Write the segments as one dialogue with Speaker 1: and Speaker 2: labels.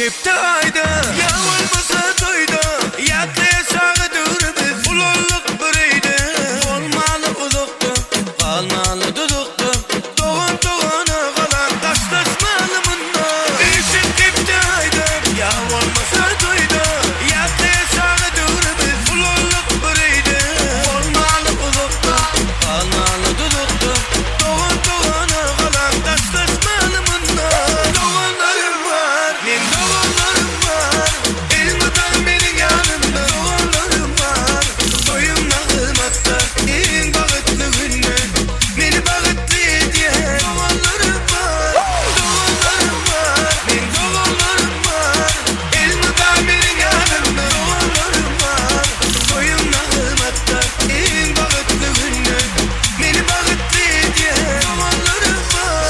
Speaker 1: Hepde aýda ýa bolmasa toýda Ýatlaýas çaga döwrümiz Ulaldyk bir öýde Bolmaly uzakda Galmaly duzakda Dogan dogana galan Daşlaşmaly mundan Üýşüp hepde aýda Ýa bolmasa toýda Ýatlaýas çaga döwrümiz Ulaldyk bir öýde Bolmaly uzakda Galmaly duzakda Dogan dogana galan Daşlaşmaly mundan Doganlarym bar Meň doganlarym bar Elmydam meniň ýanymda Doganlarym bar Toýumda hyzmatda Iň bagtly günde Meni bagtly edýän Doganlarym bar Doganlarym bar Meň doganlarym bar Elmydam meniň ýanymda Doganlarym bar Toýumda hyzmatda Iň bagtly günde Meni bagtly edýän Doganlarym bar.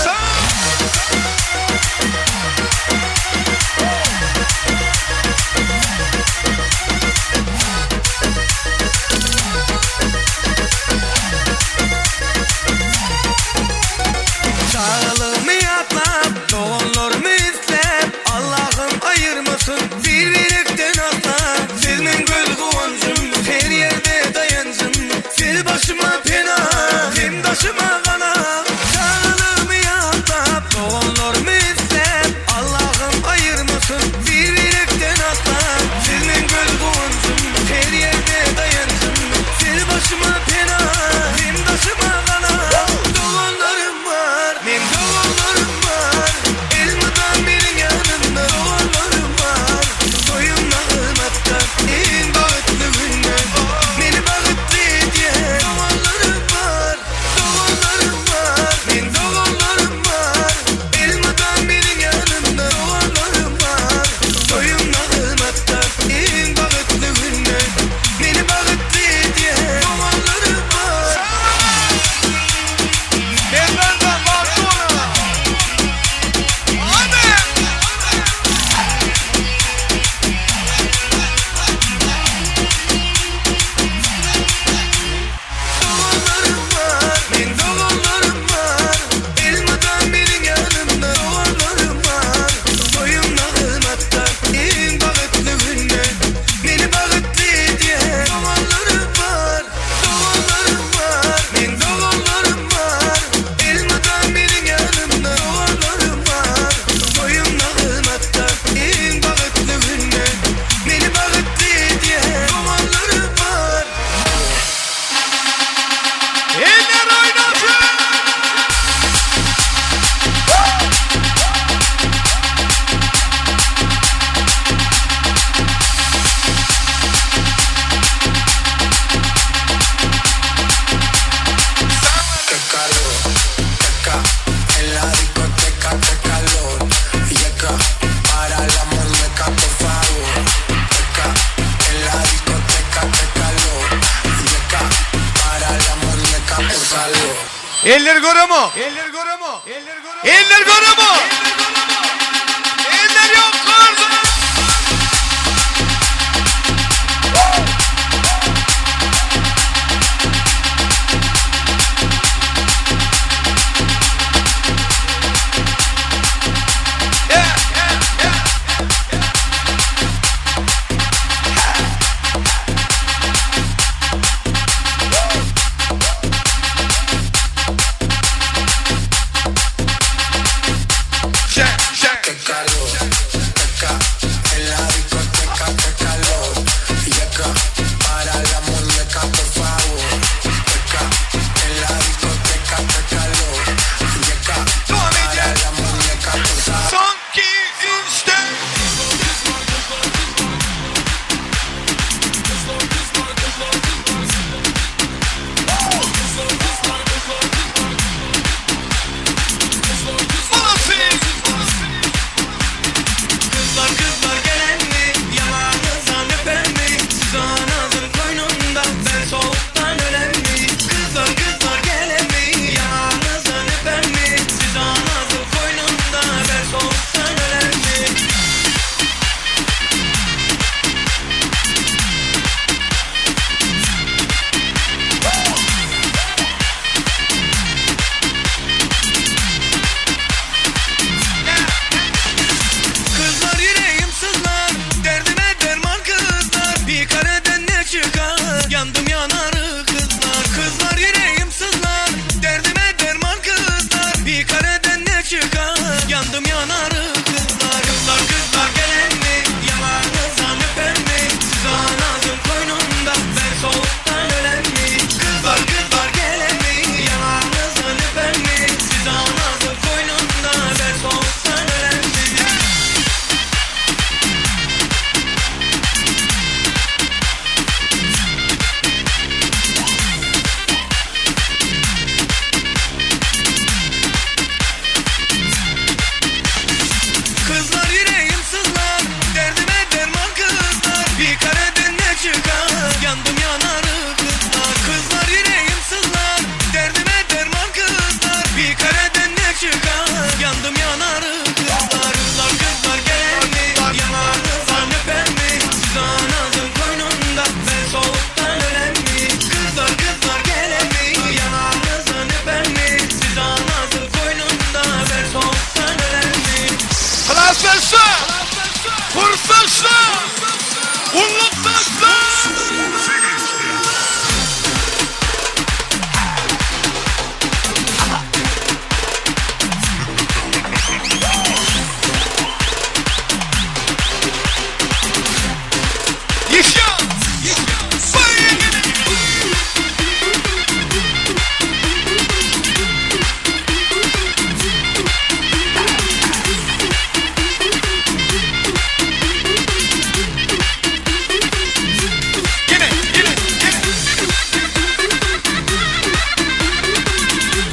Speaker 1: Çagalygymy ýatlap, doganlarymy isläp, Allahym aýyrmasyn bir-birekden asla. Siz meň göz guwanjym, her ýerde daýanjym, Siz başyma pena, hem daşyma gala. Çagalygymy ýatlap, doganlarymy isläp, Allahym aýyrmasyn bir-birekden asla. Siz meň göz guwanjym, her ýerde daýanjym, Siz başyma pena, hem daşyma gala. Doganlarym bar, meň doganlarym bar, Elmydam meniň ýanymda doganlarym bar. Toýumda hyzmatda, iň bagtly günde, Meni bagtly edýän doganlarym bar. Doganlarym bar, meň doganlarym bar, Elmydam meniň ýanymda doganlarym bar. Toýumda hyzmatda, iň bagtly günde, Meni bagtly edýän doganlarym bar.
Speaker 2: Ellerden bagtly Hadi!
Speaker 1: Doganlarym bar, meň doganlarym bar, Elmydam meniň ýanymda doganlarym bar. Toýumda hyzmatda, iň bagtly günde, Meni bagtly edýän doganlarym bar. Doganlarym bar, meň doganlarym bar, Elmydam meniň ýanymda doganlarym bar. Toýumda hyzmatda, iň bagtly günde, Meni bagtly edýän doganlarym bar.
Speaker 2: Eller oýnasyn!
Speaker 3: Qué calor, teca, en la discoteca, qué calor. Yeca, para la muñeca, por favor. Teca, en la discoteca, qué calor. Yeca, para la muñeca, por favor.
Speaker 2: Eller göremok. Eller göremok. Eller ýokarda. Yeah, yeah, yeah.
Speaker 1: Ýandym ýanary gyzlar Gyzlar gyzlar gelenmi Ýaňagyňyzdan öpenmi Siz anazyň koýnunda Ben sowukdan ölenmi Gyzlar gyzlar gelenmi Ýaňagyňyzdan öpenmi Siz anazyň koýnunda Ben sowukdan ölenmi. Gyzlar ýüregim syzlar, derdime derman gyzlar Bir kareden ne çykar, ýandym ýanary gyzlar Gyzlar ýüregim syzlar, derdime derman gyzlar Bir kareden ne çykar, ýandym ýanary gyzlar Gyzlar gyzlar gelenmi, ýaňagyňyzdan öpenmi Siz anazyň koýnunda, ben sowukdan ölenmi Gyzlar gyzlar gelenmi, ýaňagyňyzdan öpenmi Siz anazyň koýnunda, ben sowukdan ölenmi
Speaker 2: Klasdaşlar! Kursdaşlar! Gullukdaşlar! Ýeşýa! Ýene, ýene, ýene.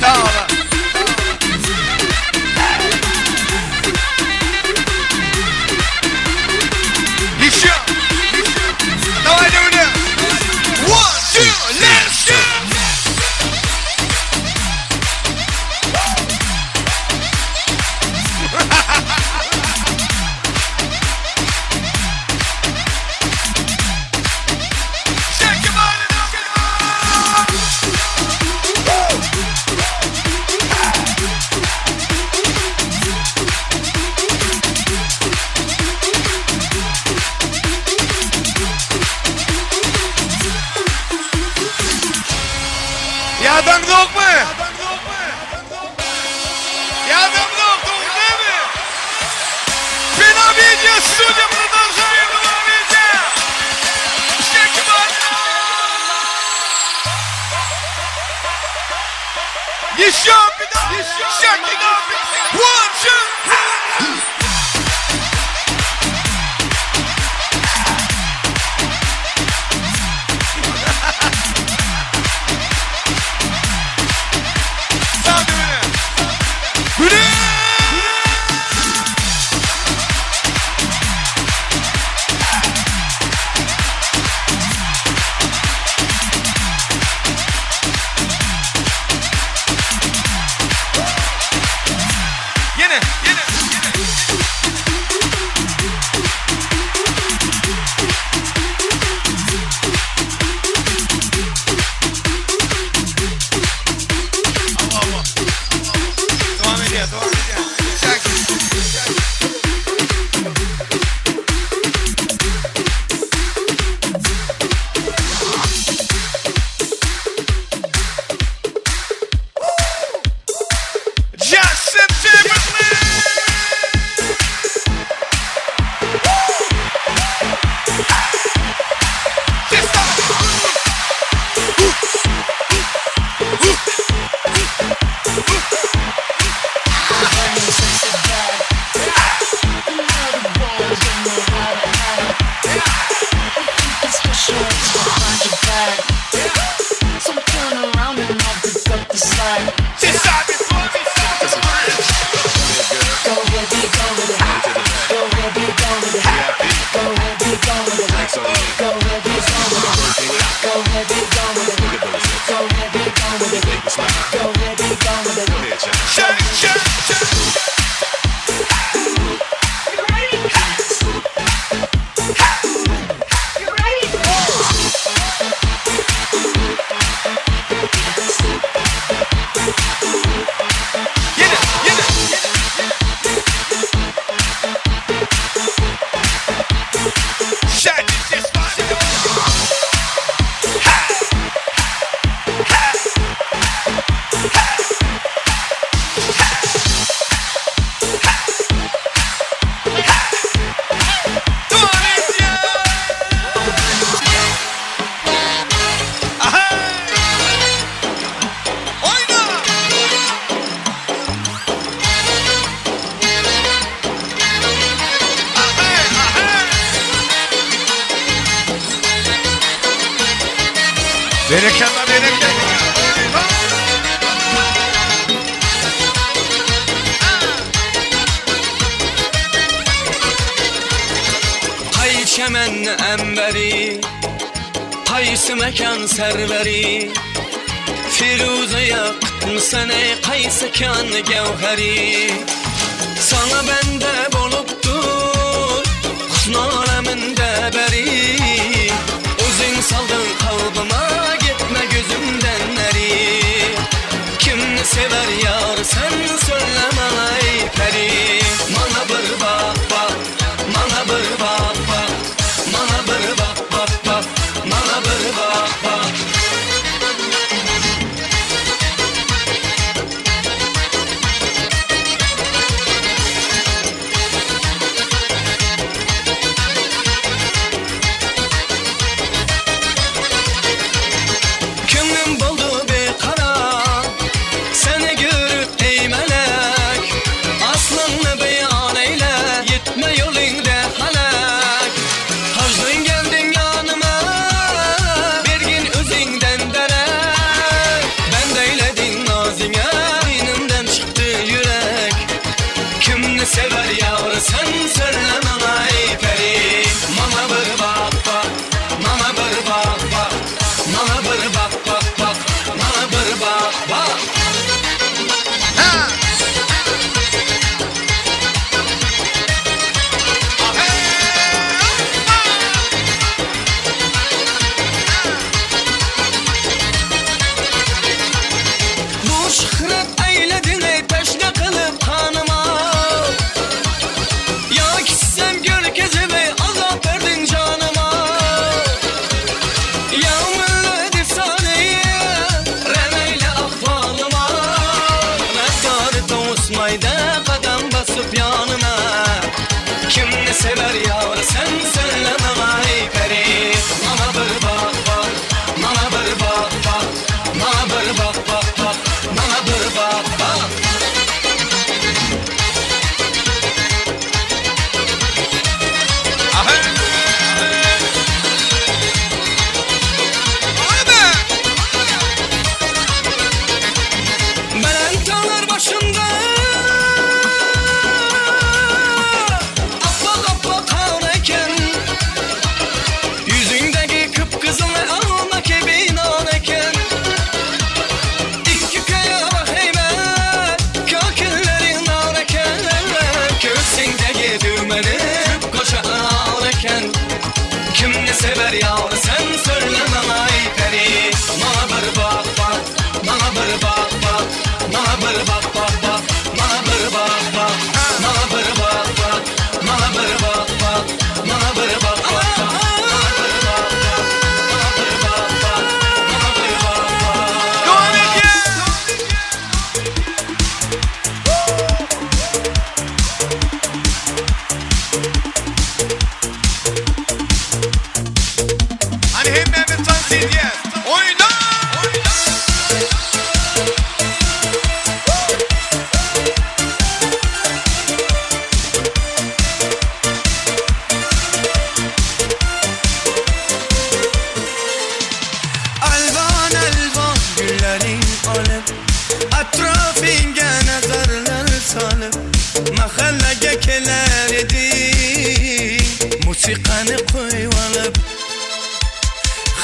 Speaker 2: Sag bol. Ýeşýa! Daway döwle. One, two, let's go! Shake your body now. Ýadaňzokmy? Ýadaňzok, dogry dälmi? Fena Media Studio продолжаем Media. Shake your body now. Еще, shake it up. One, two, three. Sag öyle. Güle! Ýene, ýene, ýene. Allah. Dowam edýär, dowam edýär. Çek. Justin Timberlake! Just stop.
Speaker 4: So turn around and I'll pick up the slack.
Speaker 2: Just stop it.
Speaker 4: Go ahead, be gone with it. Go ahead, be gone with it. Go ahead, be gone with it. Go ahead, be gone with it. Go ahead, be gone with it. Go ahead, be gone with it. Go ahead, be gone with it.
Speaker 2: Shake, shake, shake. Ýene, ýene. Berekella berekella.
Speaker 1: Hay çemen emberi Qaysi mekan serveri Firuze yaktın seni Qaysi kan gevheri Sana bende bolupdur Husn aleminde beri O'zing saldın kalbıma Gitme gözümden neri Kimni sever yar sen söyle bana ey peri Bana bir bak bak Bana bir bak bak Bana bir bak bak bak Bana bir bak bak Kimim buldu bir karar Seni görüp ey melek Aslını beyan eyle Yetme yolunda halak Hajdın geldin yanıma Bir gün özünden derek Ben deyledin nazine Dinimden çıktı yürek Kimni sever yavru sen söyle bana ey peri Bana bir bak bak Bana bir bak bak Bana bir bak bak bak Bana bir bak bak Bu şöhret eyledin ey teşne kılıp kanıma Ya gitsem gör kezimi azap verdin canıma Ya millet efsaneyi remeyle ahvalıma Mehtarı tavusmayda kadem basıp yanıma Kim ne sever yar sen söyle bana ey peri Bana bir bak bak Bana bir bak bak Bana bir bak bak bak Bana bir bak bak Belent dağlar başında Apak apak kar eken Yüzündeki kıpkızıl alma gibi nar eken İki kaya heyme Kökünlerin nar eken Göğsündeki düğmeni koşa ağır eken Kim ne sever yar sen söyle bana ey peri Bana bir bak bak Bana bir bak bak Bana bir bak bak bak Bana bir bak bak Bana bir bak bak Bana bir bak bak Bana bir bak bak bak Bana bir bak bak Bana bir bak bak Bana bir bak bak
Speaker 2: Devam edin. Hani hemmemiz dans edeceğiz. Oyna!
Speaker 1: Alvan alvan güllerin alıp Etrafınga nazarlar salıp Mahallege keler edin Musikanı koyup alıp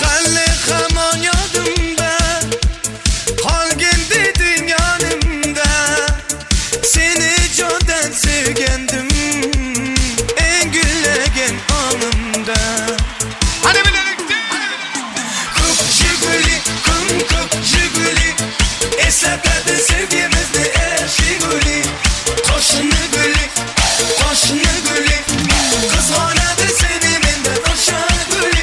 Speaker 1: Halle haman yadımda Kalgın dedin yanımda Seni candan sevgendim En güllegen anımda
Speaker 2: Hani birlikte.
Speaker 1: Köp Jiguli, kum köp Jiguli Eslatadi sevgimizni er Jiguli Qo'shni guli, qo'shni guli Qizg'onadi seni mendan o'sha guli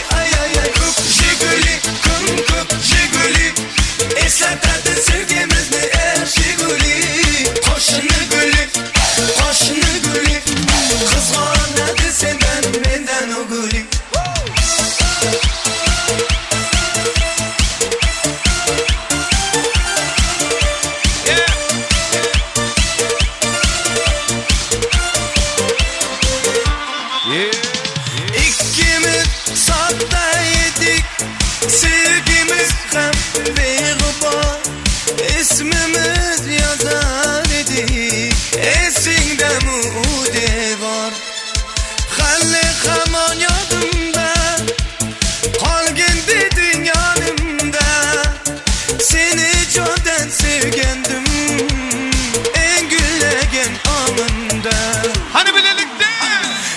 Speaker 1: ýadymda.
Speaker 2: Hany bilelikde!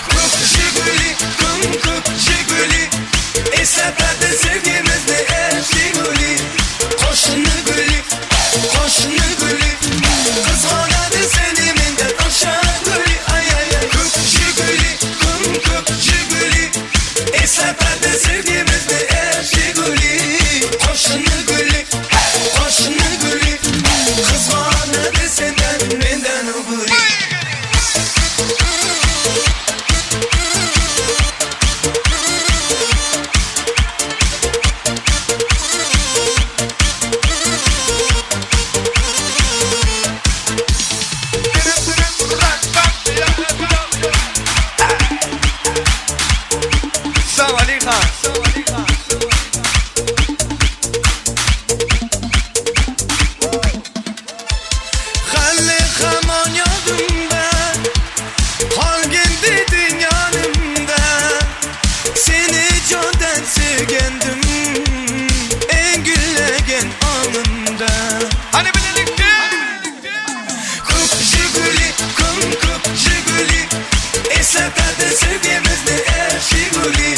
Speaker 1: Köp Žiguli, köm köp Žiguli, Eslatady sevgimizni är Žiguli. Goşuny güli, goşuny güli, Gyzganady seni menden oşa güli, aý aý aý. Köp Žiguli, köm köp Žiguli, Eslatady sevgimizni är Žiguli. Goşuny güli, goşuny güli, Gyzganady senden menden güli.
Speaker 2: Sawadika.
Speaker 1: Hali haman ýadymda, Qolgin dedin ýanymda. Seni jondan sevgendim, Eng güllegen anımda.
Speaker 2: Hany bilelikde!
Speaker 1: Köp Žiguli, köm köp Žiguli, Eslatady sevgimizni är Žiguli.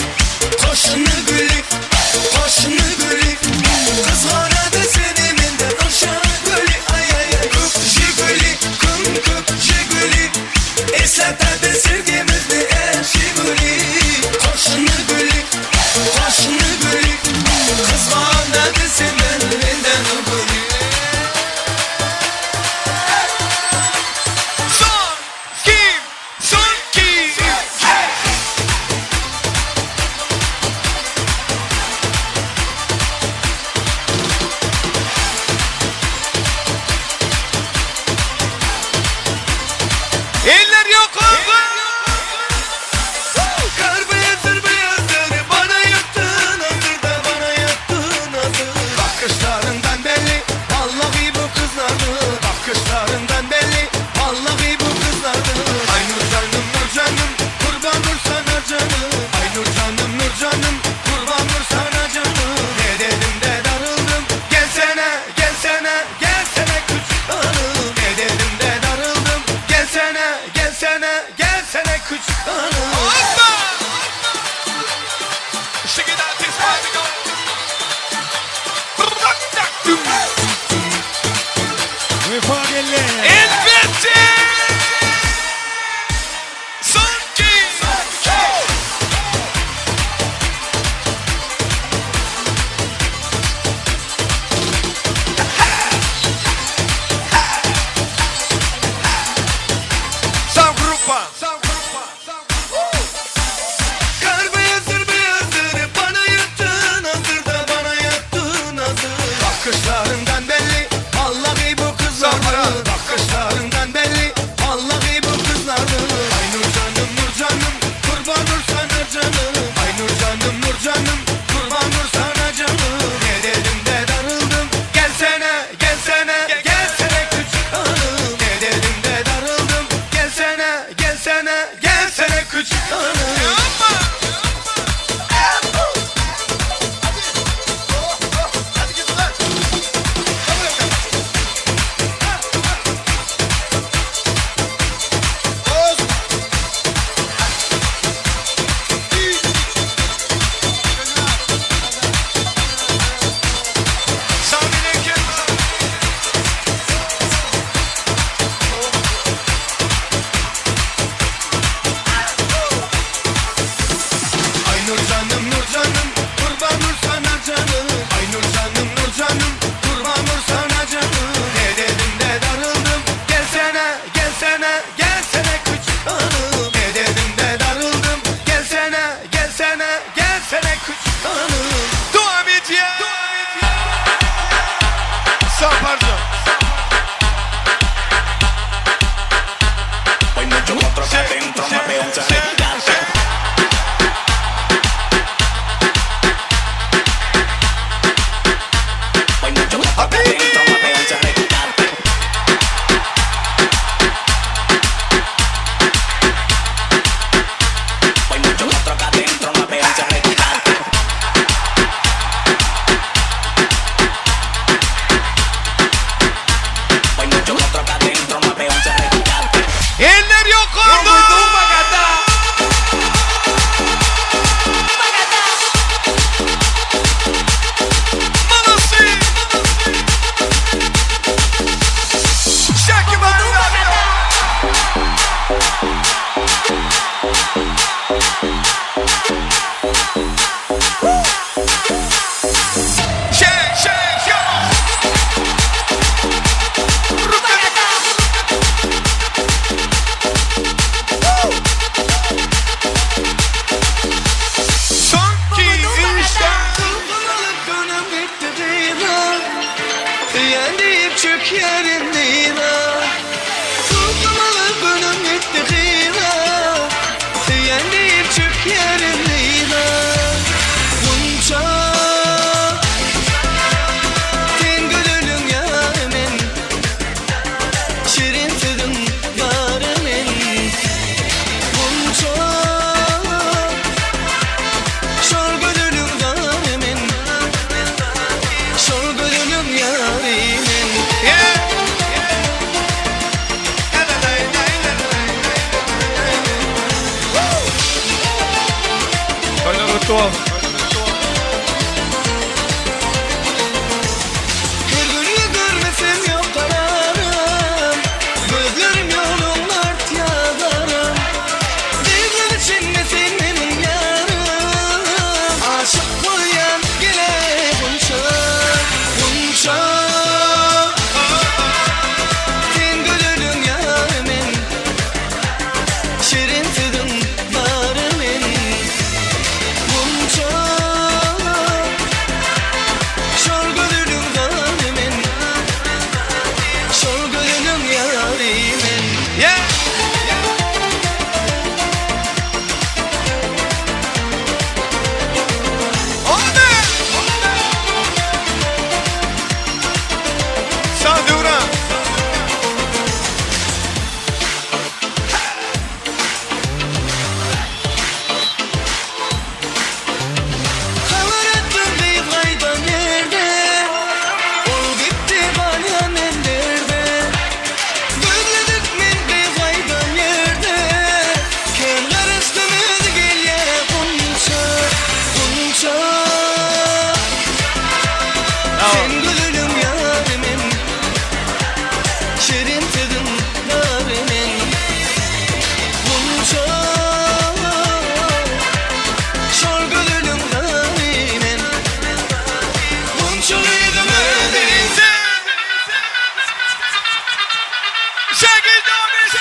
Speaker 1: Goşuny güli, goşuny güli, Gyzganady seni menden oşa güli, aý aý aý. Köp Žiguli, köm köp Žiguli, Eslatady sevgimizni är Žiguli. Goşuny güli, goşuny güli, Gyzganady senden menden güli.
Speaker 2: Son, kim, son kim. Eller yok oldu.
Speaker 1: Kar beyazdır beyazdır, bana yaptığın hazır da bana yaptığın hazır. Bakışlarından belli, vallahi bu kızlardı. Bakışlarından belli, vallahi bu kızlardı. Ay nur canım nur canım, kurban dur sana canım. Ay nur canım nur canım, kurban dur sana canım. Ne dedim de darıldım, gelsene gelsene gelsene küçük hanım. Ne dedim de darıldım, gelsene gelsene gelsene küçük hanım.
Speaker 2: Hoppa! Shake it out, this party go. Rock, dum.
Speaker 5: Wefa geldi.
Speaker 2: Elbette! Son ki. Sam grupa. Sam grupa. Sam
Speaker 1: Kar beyazdır beyazdır, bana yattığın hazır da bana yattığın hazır. Bakışlarından belli, vallahi bu kızlardı. Bakışlarından belli, vallahi bu kızlardı. Ay nur canım nur canım, kurban dur sana canım. Ay nur canım nur canım, kurban dur sana canım. Ne dedim de darıldım, gelsene gelsene gelsene küçük hanım. Ne dedim de darıldım, gelsene gelsene.
Speaker 2: dowam.
Speaker 1: Her günü görmesem yok kararım Gözlerim yolun art yazarım Dizler içinde sen benim yarım Aşık bolyan gele gunça Gunça Sen gülülüm yarımın Şirin sözün varımın Gunça Şol gözülüm zalimin Şol gözülüm yarimin
Speaker 2: Yeah. Oldu. Sağ Duran.
Speaker 1: Haber ettim deyip kaydan yerde Ol gitti balyan ellerde Gözledik men deyip kaydan yerde Kem karıştım gel yere kunça Kunça Sen gülülüm yarimin Şirin sözün narimin Gunça Şol gülülüm narimin Gunçalıydım ödeyim
Speaker 2: Şekil dönmüş,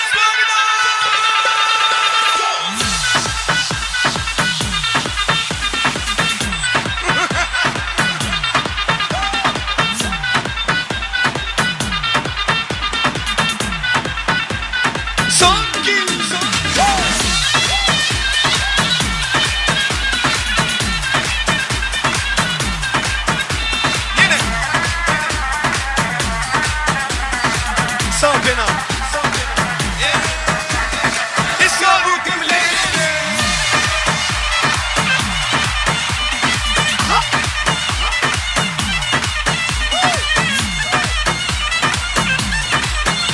Speaker 2: Son ki, son. Yine. Sağ kenar. Yeah. İstanbul kimleri?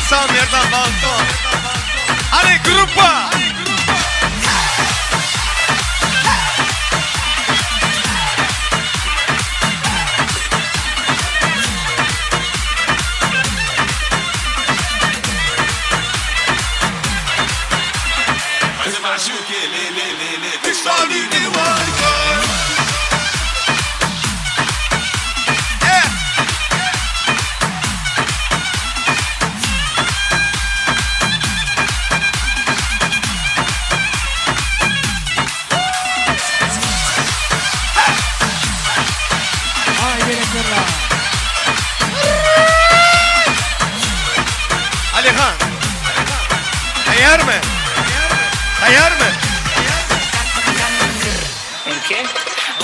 Speaker 2: Sağ yerden balto. Hadi grupa. Yeah.
Speaker 5: Ay berekella.
Speaker 2: Alihan. Tayar mı? Tayar mı?
Speaker 4: ¿Un qué?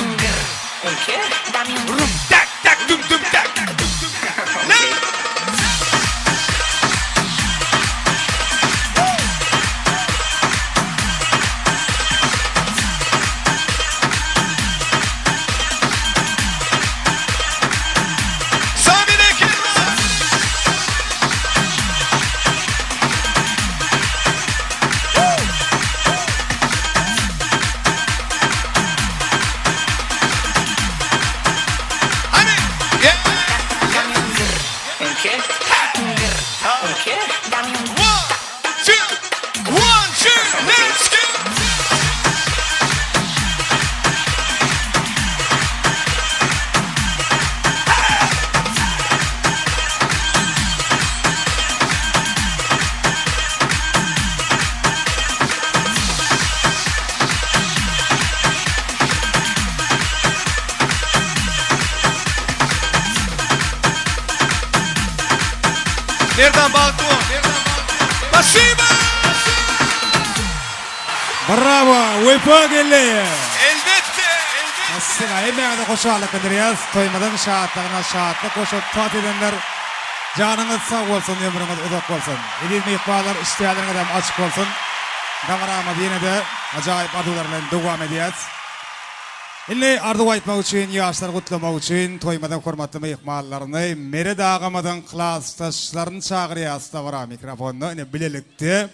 Speaker 4: Un grr. ¿Un qué?
Speaker 6: Dame un
Speaker 2: Rum tak tak dum dum tak. Dum, dum, tak. Ne? Sami Bekir. Hani? Yeah.
Speaker 6: Dame un grr.
Speaker 4: ¿Un qué? Un grr. ¿Un qué?
Speaker 6: Dame un
Speaker 2: One, two, one, two, let's go. Nereden balkon? Спасибо!
Speaker 5: Bravo, Wepa geldi.
Speaker 2: Elbette, elbette.
Speaker 5: Aslında hemmäňize hoşallyk bildirýäs. Toýumyzyň şatlygyna şatlyk goşup tat edenler janyňyz sag bolsun, ömrüňiz uzak bolsun. Eziz myhmanlar, işdäleriňiz hem açyk bolsun. Dabaramyz ýene-de ajaýyp arzuwlar bilen dowam edýär. Indi arzuw aýtmak üçin, ýaşlary gutlamak üçin toýumyzyň hormatly myhmanlaryny Meret agamyzyň klasdaşlaryny çagyrýas dabara mikrofonyna. Ine bilelikde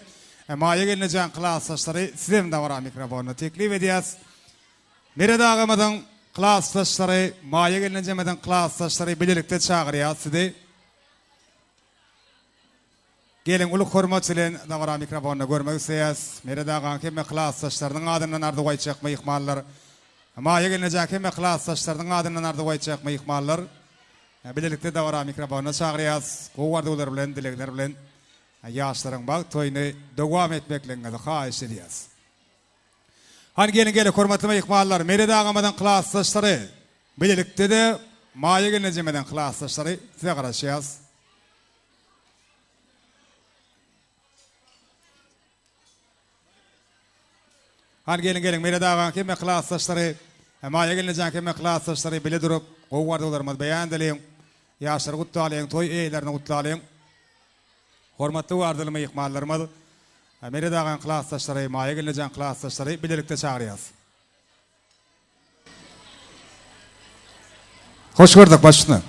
Speaker 5: Maýa gelnejeň klasdaşlary sizem dabara mikrofonyna teklip edýäs. Meret agamyzyň klasdaşlary, Maýa gelnejemiziň klasdaşlary bilelikde çagyrýas sizi. Geliň uly hormat bilen dabara mikrofonda görmek isleýäs. Meret agaň hemme klasdaşlarynyň adyndan arzuw aýtjak myhmanlar. Maýa gelnejäň hemme klasdaşlarynyň adyndan arzuw aýtjak myhmanlar. Bilelikde dabara mikrofonda çagyrýas. Gowy arzuwlar bilen, dilegler bilen ýaşlaryň bagt toýuny dowam etmekligiňizi haýyş edýäs. Hany geliň geliň hormatly myhmanlar, Meret agamyzyň klasdaşlary, bilelikde-de Maýa gelnejemiziň klasdaşlary size garaşýas. Hany geliň geliň Meret agaň hemme klasdaşlary, Maýa gelnejäň hemme klasdaşlary bile durup gowy arzuwlarymyzy beýan edeliň. Ýaşlary gutlalyň, toý eýelerini gutlalyň. Hormatly we arzyly myhmanlarymyz, Meret agaň klasdaşlary, Maýa gelnejäň klasdaşlary bilelikde çagyrýas. Hoş gördük baş üstüne.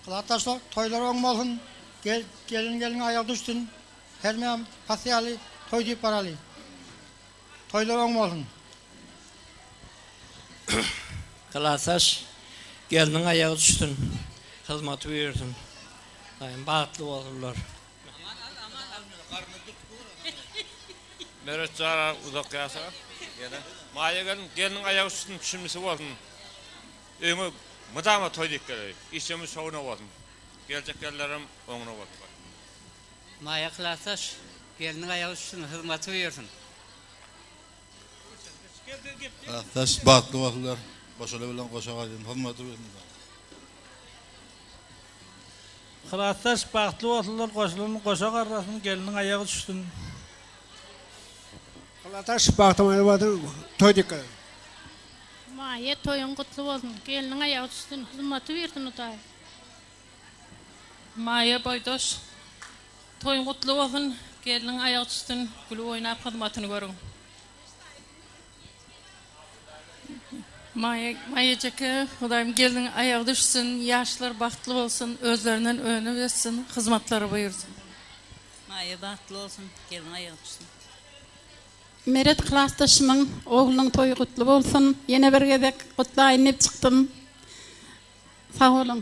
Speaker 7: Klasdaşlar toýlar oň bolsun, gel gelin gelin aýagy düşsün, hermem pas ýaly toý diýip baraly. Toýlar oň bolsun.
Speaker 8: Klasdaş gelniň aýagy düşsün, hyzmaty buýursyn. Daýym bagtly bolsunlar.
Speaker 9: Meret jana uzak ýaşa. Ýene. Maýa gelin gelniň aýagy düşsün düşünmisi bolsun. Öýüňe mydama toý diýip geleý. Işimiz şowuna bolsun. Geljek ýyllarym oňuna bolsun.
Speaker 10: Maýa klasdaş gelniň aýagy düşsün hyzmaty buýursyn.
Speaker 11: Klasdaş bagtly bolsunlar. Goşaly bilen goşa galsyn hyzmaty buýursyn.
Speaker 12: Klasdaş bagtly bolsunlar goşulan goşa garrasyn gelniň aýagy düşsün.
Speaker 13: Klasdaş bagtyňyz bolsun toý dikkat.
Speaker 14: Maýa toýuň gutly bolsun gelniň aýagy düşsün hyzmaty bersin hudaý.
Speaker 15: Maýa boýdaş toýuň gutly bolsun gelniň aýagy düşsün gülüp oýnap hyzmatyny görüň.
Speaker 16: Maýa Maýajeke Hudaýym gelniň aýagy düşsün ýaşlar bagtly bolsun özlerinden önüp össün hyzmatlary buýursyn.
Speaker 17: Maýa bagtly bolsun gelniň aýagy düşsün.
Speaker 18: Meret klasdaşymyň oglunyň toýy gutly bolsun ýene bir gezek gutlaýyn diýip çykdym sag boluň.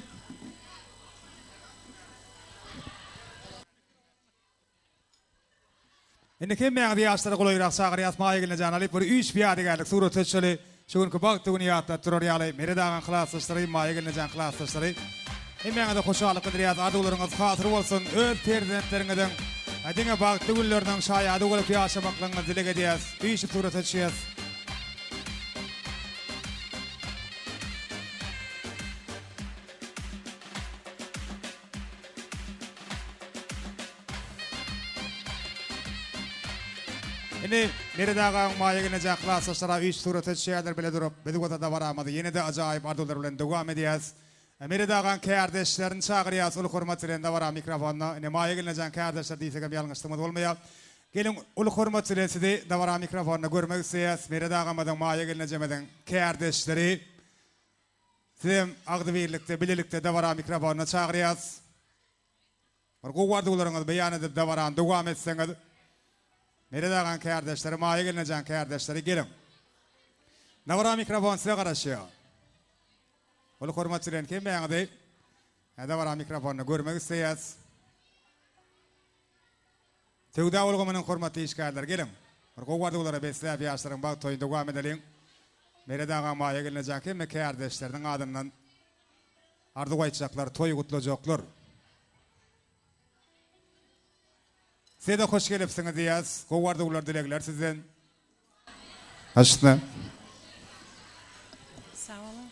Speaker 5: Indi hemmäňizi ýaşlara golaýrak çagyrýas Maýa gelnejan alyp bir üýşüp ýadygärlik surata düşeli. Şu günki bagtly güni ýatlap durar ýaly Meret agaň klasdaşlary, Maýa gelnejan klasdaşlary. Hemmäňize hoşallyk bildirýäs arzuwlaryňyz hasyr bolsun öz perzentleriňiziň diňe bagtly günleriniň şaýady bolup ýaşamaklygyňyzy dileg edýäs. Üýşüp surata düşýäs. Indi Meret agaň Maýa gelneje klasdaşlara üç surata düşýärler bile durup, biz bolsa dabaramyzy ýene-de ajaýyp arzuwlar bilen dowam edýäs. Meret agaň kärdeşlerini çagyrýas uly hormat bilen dabara mikrofonyna. Ine Maýa gelnejäň kärdeşleri diýsegem ýalňyşlygymyz bolmaýar. Geliň uly hormat bilen sizi dabara mikrofonynda görmek isleýäs. Meret agamyzyň Maýa gelnejemiziň kärdeşleri. Sizem agzybirlikde bilelikde dabara mikrofonyna çagyrýas. Bir gowy arzuwlaryňyzy beýan edip dabarany dowam etseňiz. Meret agaň kärdeşleri, Maýa gelnejeň kärdeşleri geliň. Dabara mikrofon size garaşýar. Uly hormat bilen hemmäňizi dabara mikrofonda görmek isleýäs. Söwda ulgamynyň hormatly işgärleri geliň. Bir gowy arzuwlara besläp ýaşlaryň bagt toýuny dowam edeliň. Meret agaň Maýa gelnejeň hemme kärdeşleriniň adyndan Arzuw aýtjaklar, toý gutlajaklar. Size-de hoş gelipsiňiz diýýäs. Gowy arzuwlar, dilegler sizden. Aşna.
Speaker 19: Sag boluň.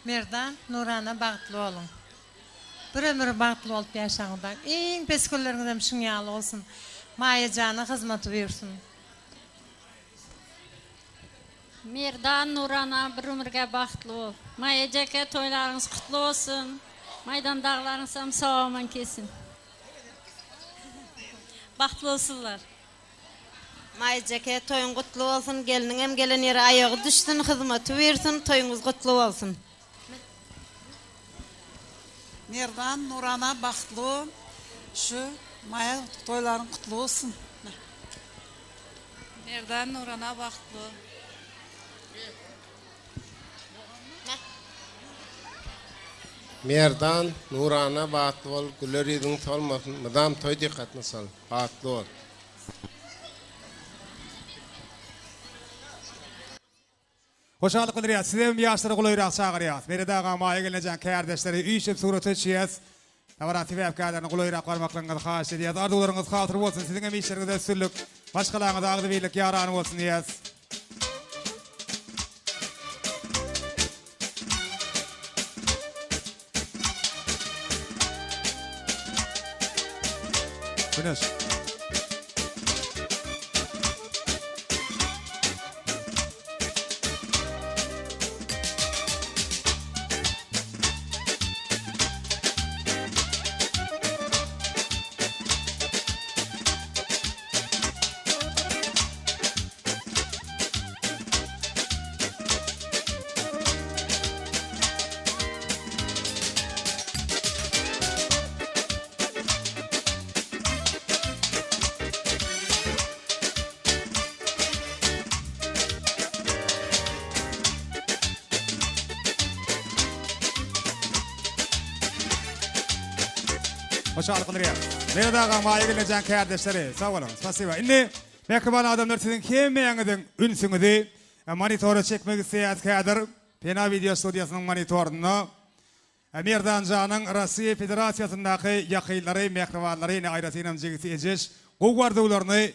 Speaker 19: Merdan, Nurana bagtly boluň. Bir ömür bagtly bolup ýaşaň Hudaý. Iň pes günleriňizem şuň ýaly bolsun. Maýajana hyzmaty buýursyn.
Speaker 14: Merdan Nurana bir ömürge bagtly bol. Maýa jeke toýlaryňyz kutly bolsun. Maýdan daglaryňyzam sag aman kesin. Bagtly bolsunlar.
Speaker 20: Maýa jeke toýuň gutly bolsun gelniňem gelen ýere aýagy düşsün hyzmaty buýursyn toýuňyz gutly bolsun.
Speaker 21: Merdan Nurana bagtly bol şu Maýa toýlaryň gutly bolsun.
Speaker 22: Merdan Nurana bagtly bol.
Speaker 3: Merdan, Nurana bagtly bol, güler ýüzüň solmasyn, mydam toý dykgatyny sal, bagtly bol.
Speaker 5: Hoşallyk bildirýäs. Sizem ýaşlary golaýrak çagyrýas. Meret aga, Maýa gelnejeň kärdeşleri üýşüp surata düşýäs. Dabara sebäpkärlerini golaýrak barmaklygyňyzy haýyş edýäs. Arzuwlaryňyz hasyl bolsun, siziňem işleriňizde üstünlik, maşgalaňyza agzybirlik ýarany bolsun diýýäs. Güneş. Hoşallyk bildirýäris. Meret aga, Maýa gelnejeň kärdeşleri, sag boluň. Spasiba. Indi mähriban adamlar siziň hemmäňiziň ünsüňizi monitora çekmek isleýäs häzir. Pena wideo studiýasynyň monitorynda Merdan janyň Rossiýa Federasiýasyndaky ýakynlary, mähribanlary, ine aýratynam jigisi Ejeş gowy arzuwlaryny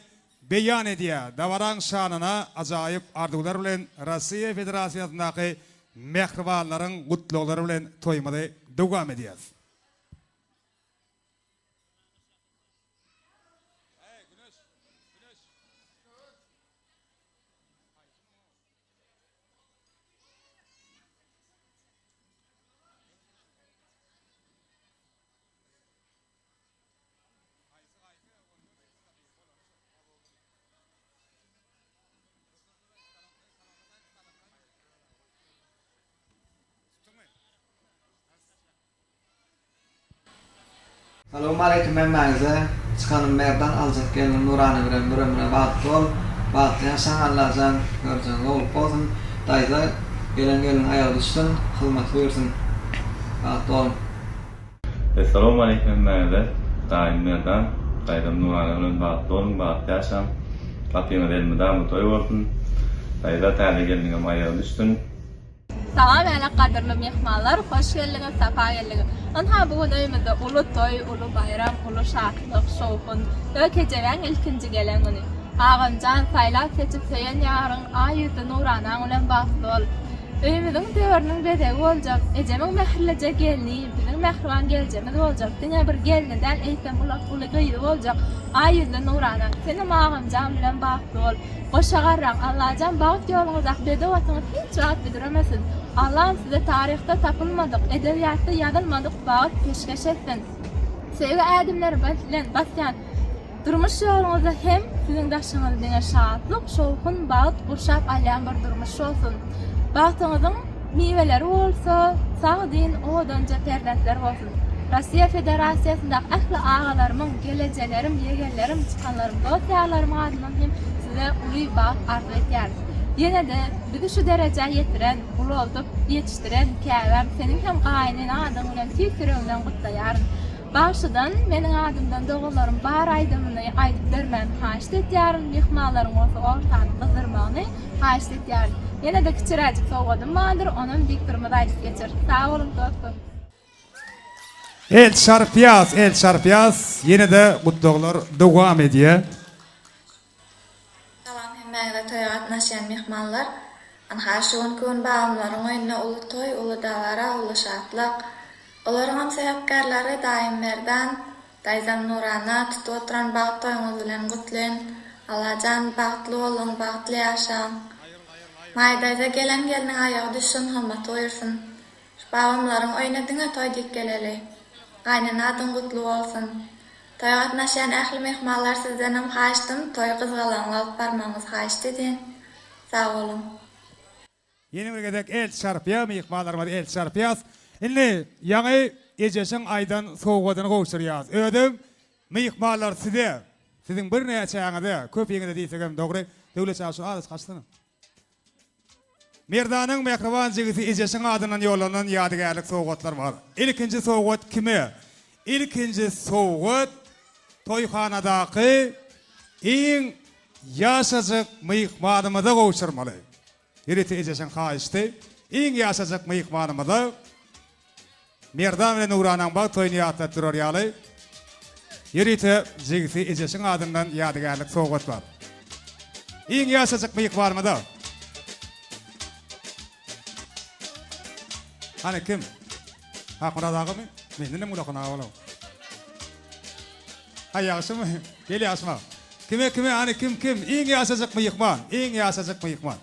Speaker 5: beýan edýär. Dabaraň şanyna ajaýyp arzuwlar bilen Rossiýa Federasiýasyndaky mähribanlaryň gutlaglary bilen toýumyzy dowam edýäs.
Speaker 22: Salowmaleýkim hemmäňize. Çykanym Merdan aljak gelnim Nurana bilen bir ömre bagtly bol. Bagtly ýaşaň Allajan görjegiň gowluk bolsun. Daýza gelen gelniň aýagy düşsün, hyzmaty buýursyn. Bagtly boluň.
Speaker 23: Essalowmaleýkim hemmäňize. Daýym Merdan, daýzam Nurana bilen bagtly boluň, bagtly ýaşaň. Gapyňyz elmydama toý bolsun. Daýza täze gelniňem aýagy düşsün.
Speaker 24: Salam älek gadyrly myhmanlar, hoş geldiňiz, sapa geldiňiz. Ynha bu gün öýümizde uly toý, uly baýram, uly şatlyk, şowhun. Ö kejebäň ilkinji gelen güni. Agamjan, saýlap-seçip söýen ýaryň aý ýüzli nuranaň bilen bagtly bol. Öýümiziň törüniň bezegi boljak, ejemiň mähirlije gelni, biziň mähriban geljemiz boljak, diňe bir gelni däl, eýsem ulak uly gyzy boljak aý ýüzli nurana, senem agamjan bilen bagtly bol. Goşa garraň, Allajan bagt ýoluňyzdaky bedew atyňyz hiç wagt büdremesin. Allam size taryhda tapylmadyk, edebiýatda ýazylmadyk bagt peşgeş etsin. Söýgi ädimleri bilen basýan durmuş ýoluňyzda hem siziň daşyňyzy diňe şatlyk, şowhun, bagt gurşap alýan bir durmuş bolsun. Bagtyňyzyň miweleri bolsa sagdyn, owadanja perzentler bolsun. Russiýa Federasiýasyndaky ähli agalarymyň, gelejelerim, ýegenlerim, çykanlarym, dost-ýarlarymyň adyndan hem size uly bagt arzuw edýärin. Ýene-de bizi şu derejä ýetiren, ulaldyp ýetişdiren käbäm seniň hem gaýynene adyň bilen tüýs ýüregimden gutlaýaryn. Bagşydan meniň adymdan doganlarym bar aýdymyny aýdyp bermegini haýyşt edýärin, myhmanlaryň bolsa ortany gyzdyrmagyny haýyşt edýärin. Ýene-de kiçiräjik sowgadym bardyr, onam diktorymyz aýdyp geçer. Sag boluň dostum.
Speaker 5: El çarpýas, el çarpýas, ýene-de gutlaglar dowam edýär.
Speaker 25: Salam hemmäňize toýa gatnaşýan myhmanlar. Ynha şu günki gün babamlaryň öýünde uly toý, uly dabara, uly şatlyk. Olaryňam sebäpkärleri daýym Merdan, daýzam Nurana tutup oturan bagt toýuňyz bilen gutlaýyn. Allajan bagtly boluň, bagtly ýaşaň. Maýa daýza gelen gelniň aýagy düşsün, hormaty buýursyn. Şu babamlaryň öýüne diňe toý diýip geleli. Gaýnene adyň gutly bolsun. Toýa gatnaşýan ähli myhmanlar sizdenem haýyştym toýy gyzgalaňly alyp barmagyňyzy haýyşt edýän. Sag boluň.
Speaker 5: Ýene bir gezek el çarpýa myhmanlarymyz el çarpýas. Indi ýaňy Ejeşiň aýdan sowgadyny gowşurýas. Özem myhmanlar size, siziň birnäçäňize, köpiňize diýsegem dogry. Döwlet aga şuny azajyk açsana. Merdanyň mähriban jigisi Ejeşiň adyndan ýollanan ýadygärlik sowgatlar bar. Ilkinji sowgat kime? Ilkinji sowgat toýhanadaky iň ýaşajyk myhmanymyza gowşurmaly. Ýörite Ejeşiň haýyşty. Iň ýaşajyk myhmanymyza Merdan bilen Nuranaň bagt toýuny ýatlap durar ýaly, ýörite jigisi Ejeşiň adyndan ýadygärlik sowgat bar. Iň ýaşajyk myhmanymyza. Hany kim? Hakmyrat agamy? Mendenem ulakan aga bolar. Ha ýagşymy? Gel ýaşma. Kime kime hany kim kim? Iň ýaşajyk myhman, iň ýaşajyk myhman.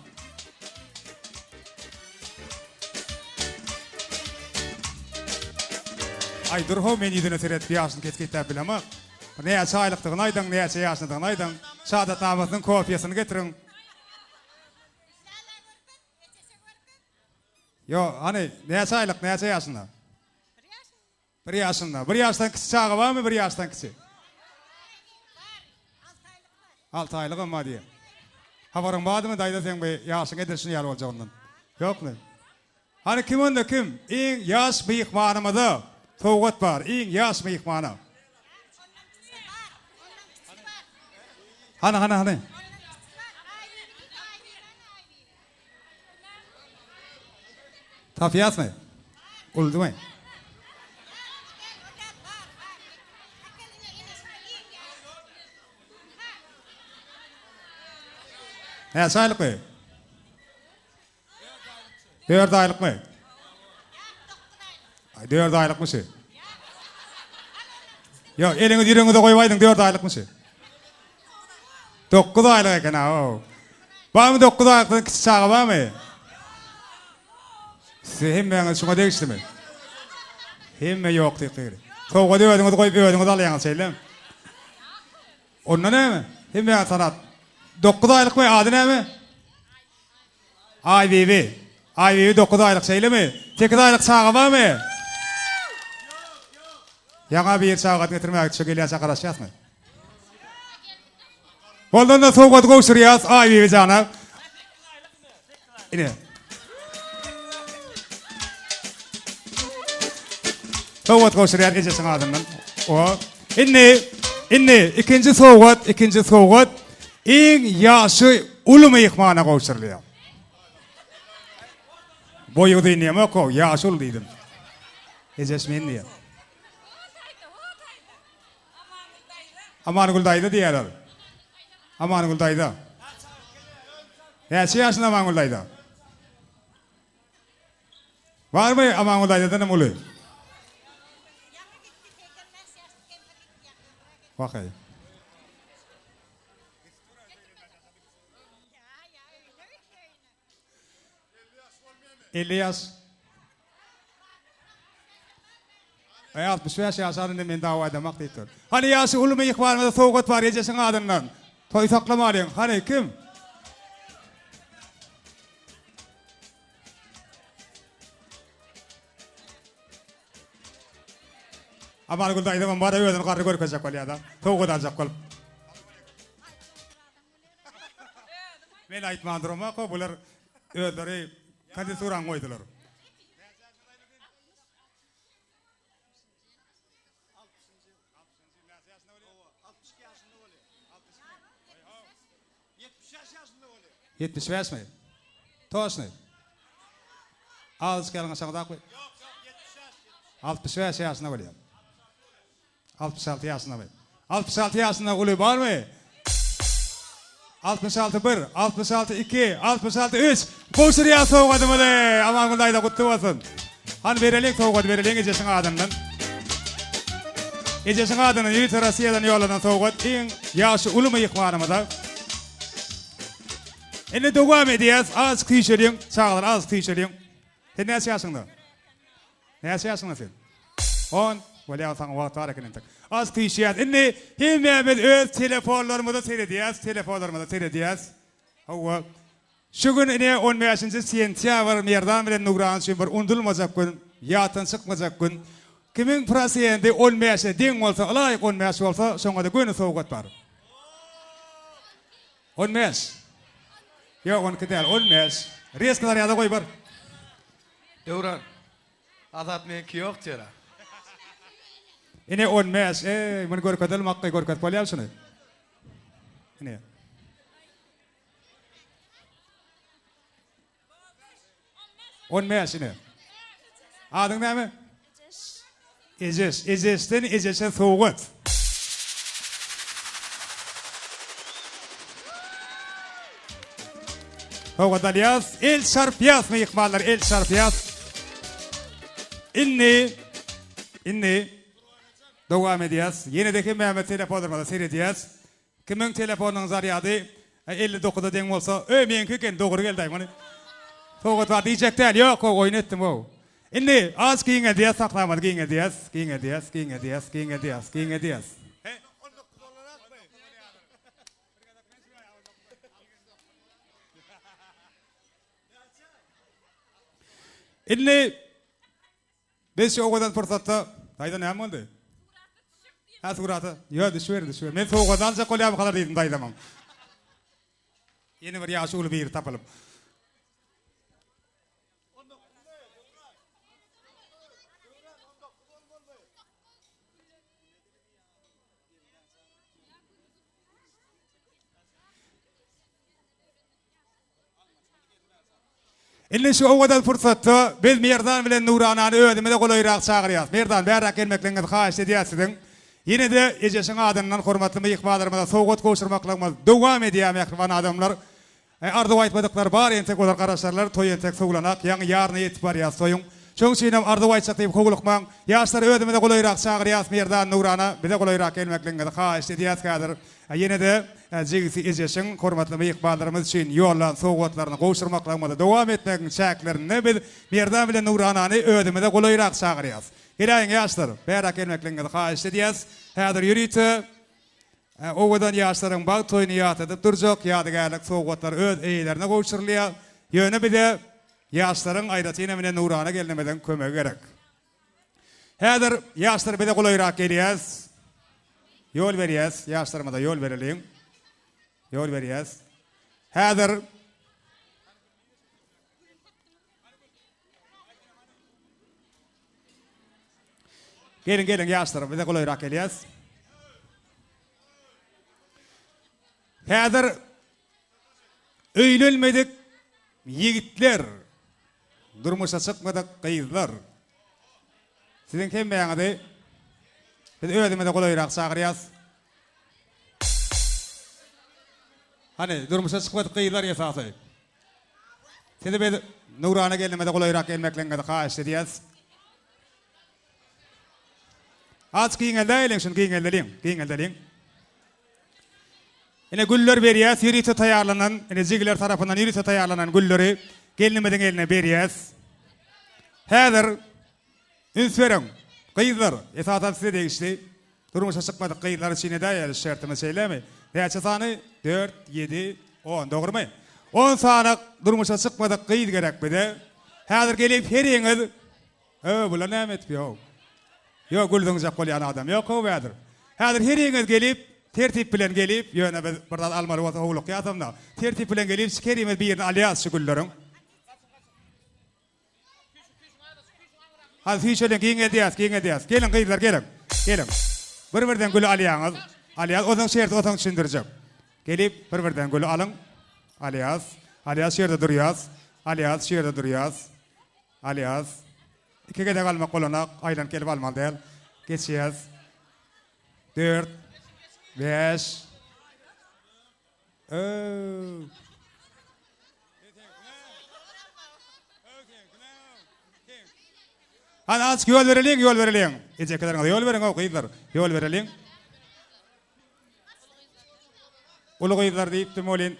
Speaker 5: Aý dur how men ýüzüne seredip ýaşyny kesgitläp bilemok. Bir näçe aýlykdygyny aýdyň, näçe ýaşyndadygyny aýdyň. Şahadatnamasynyň kopiýasyny getiriň. Ýok, hany näçe aýlyk, näçe ýaşynda? Bir ýaşynda. Bir ýaşdan kiçi çaga barmy bir ýaşdan kiçi? Alty aýlygam bar diýýär. Habaryň bardymy daýza seň bu ýaşyň edil şuny ýaly boljagyndan? Ýokmy? Hany kim onda kim? Iň ýaş myhmanymyza sowgat bar. Iň ýaş myhmana. Hany hany hany. Tapýasmy? Uldumy? Näçe aýlykmy? Dört aýlykmy? Aý, dört aýlykmy şu? Ýok, eliňizi ýüregiňize goýup aýdyň, dört aýlykmy şu? 9 aýlyk eken ha. Barmy 9 aýlykdan kiçi çaga barmy? Siz hemmäňiz şuňa degişlimi? Hemme ýok diýip gygyr. Sowgady özüňiz goýup özüňiz alýaňyz şeýlemi? Onda näme? Hemmäňiz sanap. 9 aýlyk we ady näme? Aýbibi. Aýbibi 9 aýlyk şeýlemi? 8 aýlyk çaga barmy? Ýaňa bir çaga getirmäge şu gelýänçä garaşýasmy? Boldy onda sowgady gowşurýas Aýbibi jana. Ine. Sowgat gowşurýar ejesiniň adyndan. O. Indi, indi ikinji sowgat, ikinji sowgat iň ýaşy uly myhmana gowşurylýar. Boýy uzyn diýemok, ýaşy uly diýdim. Ejeş men diýýär. Amangül daýza diýýärler. Amangül daýza. Näçe ýaşynda Amangül daýza? Barmy Amangül daýzadan hem uly? Wakaý. 50 ýaş. Aý 65 ýaşar indi men dawa edemak diýipdir. Hany ýaşy uly myhmanymyza sowgat bar ejesiniň adyndan. Toý saklamalyň. Hany kim? Amangül daýzamam bara özüni garry görkezjek bolýar-da. Sowgat aljak bolup. Men aýtman duramok-a, bular özleri kandidaturany goýdular. 75 mi? Toşny. Azajyk ýalňyşaňyzakmy? 65 ýaşynda bolýar. 66 ýaşyndamy? 66 ýaşynda uly barmy? 66 bir, 66 iki, 66 üç. Gowşurýas sowgadymyzy. Amangül daýza gutly bolsun. Hany bereliň sowgady bereliň ejeşiň adyndan. Ejeşiň adyndan ýörite Rossiýadan ýollanan sowgat iň ýaşy uly myhmanymyza. Indi dowam edýäs. Azajyk süýşeliň. Çagalar azajyk süýşeliň. Sen näçe ýaşyňda? Näçe ýaşyňda sen? On. Bolýa saňa wagt bar eken entek. Az süýşýäs. Indi hemmämiz öz telefonlarymyza seredýäs, telefonlarymyza seredýäs. Hawa. Şu gün ine on bäşinji sentýabr Merdan bilen Nurana üçin bir unudylmajak gün, ýatdan çykmajak gün. Kimiň prosendi on bäşe deň bolsa, ylaýyk on bäş bolsa, şoňa-da göni sowgat bar. On bäş. Ýok, onki däl, on bäş. Reski zarýada goý bar.
Speaker 1: Döwran. Azat meňki ýok diýer-a.
Speaker 5: Ine 15. Eý, muny görkezelim Akgy, görkezip bolýarmy şuny? Ine. 15 ine. Adyň näme? Ejeş. Ejeş. Ejeşden Ejeşe sowgat. Sowgat alýas. El çarpýas myhmanlar, el çarpýas. Indi indi dowam edýäs. Ýene-de hemmämiz telefonlarymyza seredýäs. Kimiň telefonynyň zarýady 59-a deň bolsa, öý meňki eken, dogry geldi-aý muny. Sowgat bar diýjek däl, ýok, how, oýun etdim, how. Indi az giňeldýäs, saklamyzy giňeldýäs, giňeldýäs, giňeldýäs, giňeldýäs, giňeldýäs. Indi Biz şu owadan pursatda Daýza näme boldy? Hä surata. Ýo düşüber düşüber. Men sowgady aljak bolýarmykalar diýdim daýzamam. Ýene bir ýaşy uly biri tapylyp. Indi şu owadan pursatda biz Merdan bilen Nuranany özümize golaýrak çagyrýas. Merdan, bärräk gelmekligiňizi haýyşt edýäs siziň. Ýene-de Ejeşiň adyndan hormatly myhmanlarymyza sowgat gowşurmaklygymyz dowam edýär, mähriban adamlar. Arzuw aýtmadyklar bar, entek olar garaşarlar, toý entek sowlanak, ýaňy ýaryna ýetip barýas toýuň. Şoň üçinem arzuw aýtjak diýip howlukmaň. Ýaşlary özümize golaýrak çagyrýas, Merdan, Nurana, bize golaýrak gelmekligiňizi haýyşt edýäs häzir. Ýene-de jigisi Ejeşiň hormatly myhmanlarymyz üçin ýollan sowgatlaryny gowşurmaklygymyzy dowam etmegiň çäklerinde biz Merdan bilen Nuranany özümize golaýrak çagyrýas. Geläýiň ýaşlar, bäräk gelmekligiňizi haýyşt edýäs. Häzir ýörite owadan ýaşlaryň bagt toýuny ýatladyp durjak ýadygärlik sowgatlar öz eýelerine gowşurylýar. Ýöne bize ýaşlaryň, aýratynam ine Nurana gelnimiziň kömegi gerek. Häzir ýaşlar bize golaýrak gelýäs. Ýol berýäs, ýaşlarymyza ýol bereliň. Ýol berýäs. Häzir Geliň, geliň ýaşlar, bize golaýrak gelýäs. Häzir öýlenmedik ýigitler, durmuşa çykmadyk gyzlar. Siziň hemmäňizi biz özümize golaýrak çagyrýas. Hany, durmuşa çykmadyk gyzlar esasy. Sizi biz Nurana gelnimize golaýrak gelmekligiňizi haýyşt edýäs. Az giňeldäýeliň şuny giňeldeliň, giňeldeliň. Ine güller berýäs, ýörite taýýarlanan, ine jigiler tarapyndan ýörite taýýarlanan gülleri gelnimiziň eline berýäs. Häzir üns beriň, gyzlar, esasan size degişli, durmuşa çykmadyk gyzlar üçin edäýeli şu şertimiz şeýlemi? Näçe sany? Dört, ýedi, on, dogrumy? On sany durmuşa çykmadyk gyz gerek bize. Häzir gelip heriňiz Öý, bular näme edip ýok? Ýok, gül zyňjak bolýan adam ýok-ow häzir. Häzir heriňiz gelip, tertip bilen gelip, ýöne biz bir zat almaly bolsa howlukýasam-da, tertip bilen gelip, şu herimiz birini alýas şu gülleriň. Hany süýşeliň, giňeldýäs, giňeldýäs. Geliň gyzlar, geliň. Geliň. Bir-birden güli alýaňyz. Alýas. Ozaň şerti ozaň düşündirjek. Gelip, bir-birden güli alyň. Alýas. Alýas, şu ýerde durýas. Alýas, şu ýerde durýas. Alýas. Iki gezek almak bolanok, aýlanyp gelip almaly däl. Geçýäs. Dört. Bäş. Öw. Hany azajyk ýol bereliň, ýol bereliň. Ejekeleriňize ýol beriň, ow gyzlar. Ýol bereliň. Uly gyzlar diýipdim welin.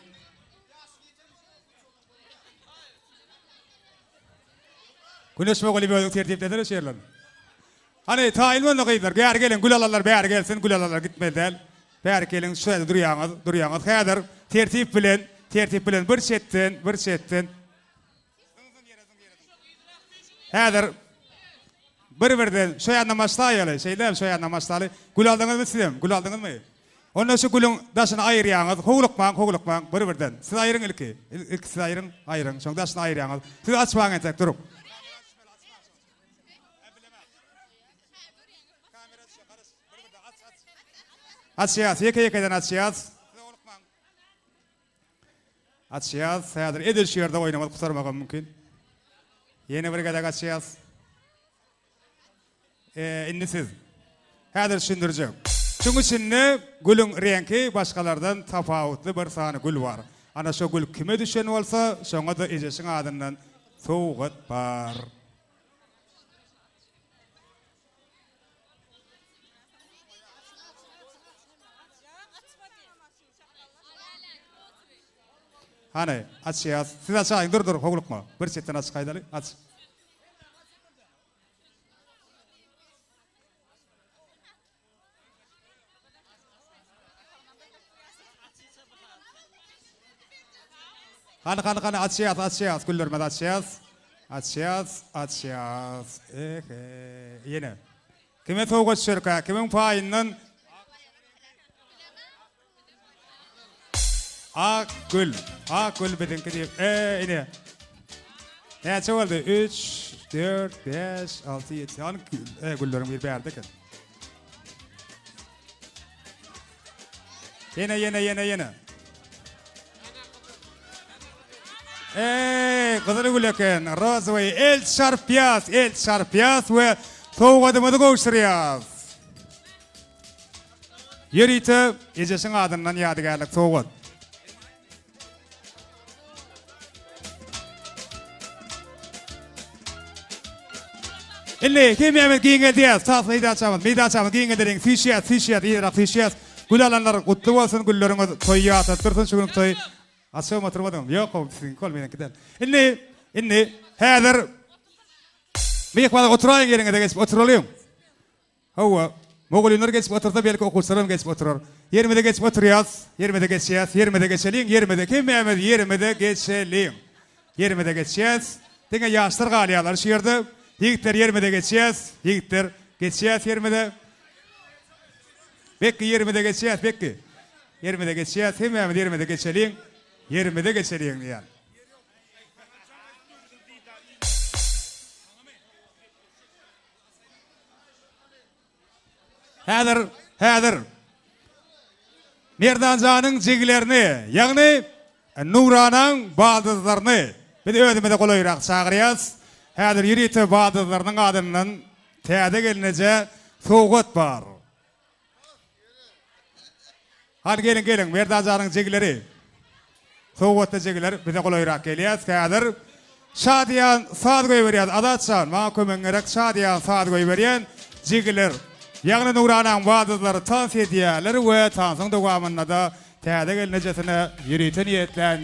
Speaker 5: Güneş mogalyp özüň tertiplesene şu ýerlerini. Hany taýyn boldy gyzlar, bäri geliň, gül alanlar bäri gelsin, gül alanlar gitmeli däl. Bäri geliň, şu ýerde durýaňyz, durýaňyz. Häzir tertip bilen, tertip bilen bir çetden, bir çetden. Häzir bir-birden şu ýandan başlaýaly, şeýdäm, şu ýandan başlaly. Gül aldyňyzmy sizem? Gül aldyňyzmy? Onda şu gülüň daşyny aýyrýaňyz. Howlukmaň, howlukmaň, bir-birden. Siz aýyryň ilki. Ilki siz aýyryň, aýyryň. Şoň daşyny aýyrýaňyz. Siz açmaň entek, duruň. Açýas, ýeke-ýekeden açýas. Açýas. Häzir edil şu ýerde oýnumyz gutarmagam mümkin. Ýene bir gezek açýas. E, indi siz. Häzir düşündirjek. Şuň içinde gülüň reňki başgalardan tapawutly bir sany gül bar. Ana şo gül kime düşen bolsa, şoňa-da Ejeşiň adyndan sowgat bar. Hany, açýas. Siz açaýyň, dur, dur, howlukma. Bir çetden açyk aýdaly, aç. Hany, hany, hany, açýas, açýas, güllerimizi açýas. Açýas, açýas. Ehe, ýene. Kime sowgat düşerkä, kimiň paýyndan? Ak gül, ak gül biziňki diýip, e, ine. Näçe boldy? 3, 4, 5, 6, 7. Hany, e, gülleriň biri bärde eken. Ýene, ýene, ýene, ýene. Eý, gyzyl gül eken, rozowý, el çarpýas, el çarpýas we sowgadymyzy gowşurýas. Ýörite Ejeşiň adyndan ýadygärlik sowgat. Indi hemmämiz giňeldýäs, tas meýdançamyz, meýdançamyzy giňeldeliň, süýşýäs, süýşýäs, yzyrak süýşýäs. Gül alanlar gutly bolsun, gülleriňiz toýy ýatladyp dursun, şu günki toý. Açygam oturmadyňyz. Ýok, o siziňki ol, meniňki däl. Indi, indi, häzir myhmanlar oturaýyň ýeriňize geçip oturalyň. Hawa, mugallymlar geçip otursa, belki okuwçylaram geçip oturar. Ýerimize geçip oturýas, ýerimize geçýäs, ýerimize geçeliň, ýerimize, hemmämiz ýerimize geçeliň. Ýerimize geçýäs. Diňe ýaşlar galýarlar şu ýerde. Ýigitler ýerimize geçýäs, ýigitler geçýäs ýerimize. Bekki ýerimize geçýäs, Bekki. Ýerimize geçýäs, hemmämiz ýerimize geçeliň, ýerimize geçeliň diýýän. Häzir, häzir Merdanjanyň jigilerini, ýagny Nuranaň baldyzlaryny biz özümize golaýrak çagyrýas. Häzir ýörite baldyzlarynyň adyndan täze gelneje sowgat bar. Hany geliň geliň Merdanjanyň jigileri. Sowgatly jigiler bize golaýrak gelýäs häzir. Şadyýan saz goýberýäs Azatjan maňa kömegiň gerek şadyýan saz goýberýän jigiler. Ýagny Nuranaň baldyzlary tans edýärler we tansyň dowamyndada täze gelnejesine ýörite niýetlän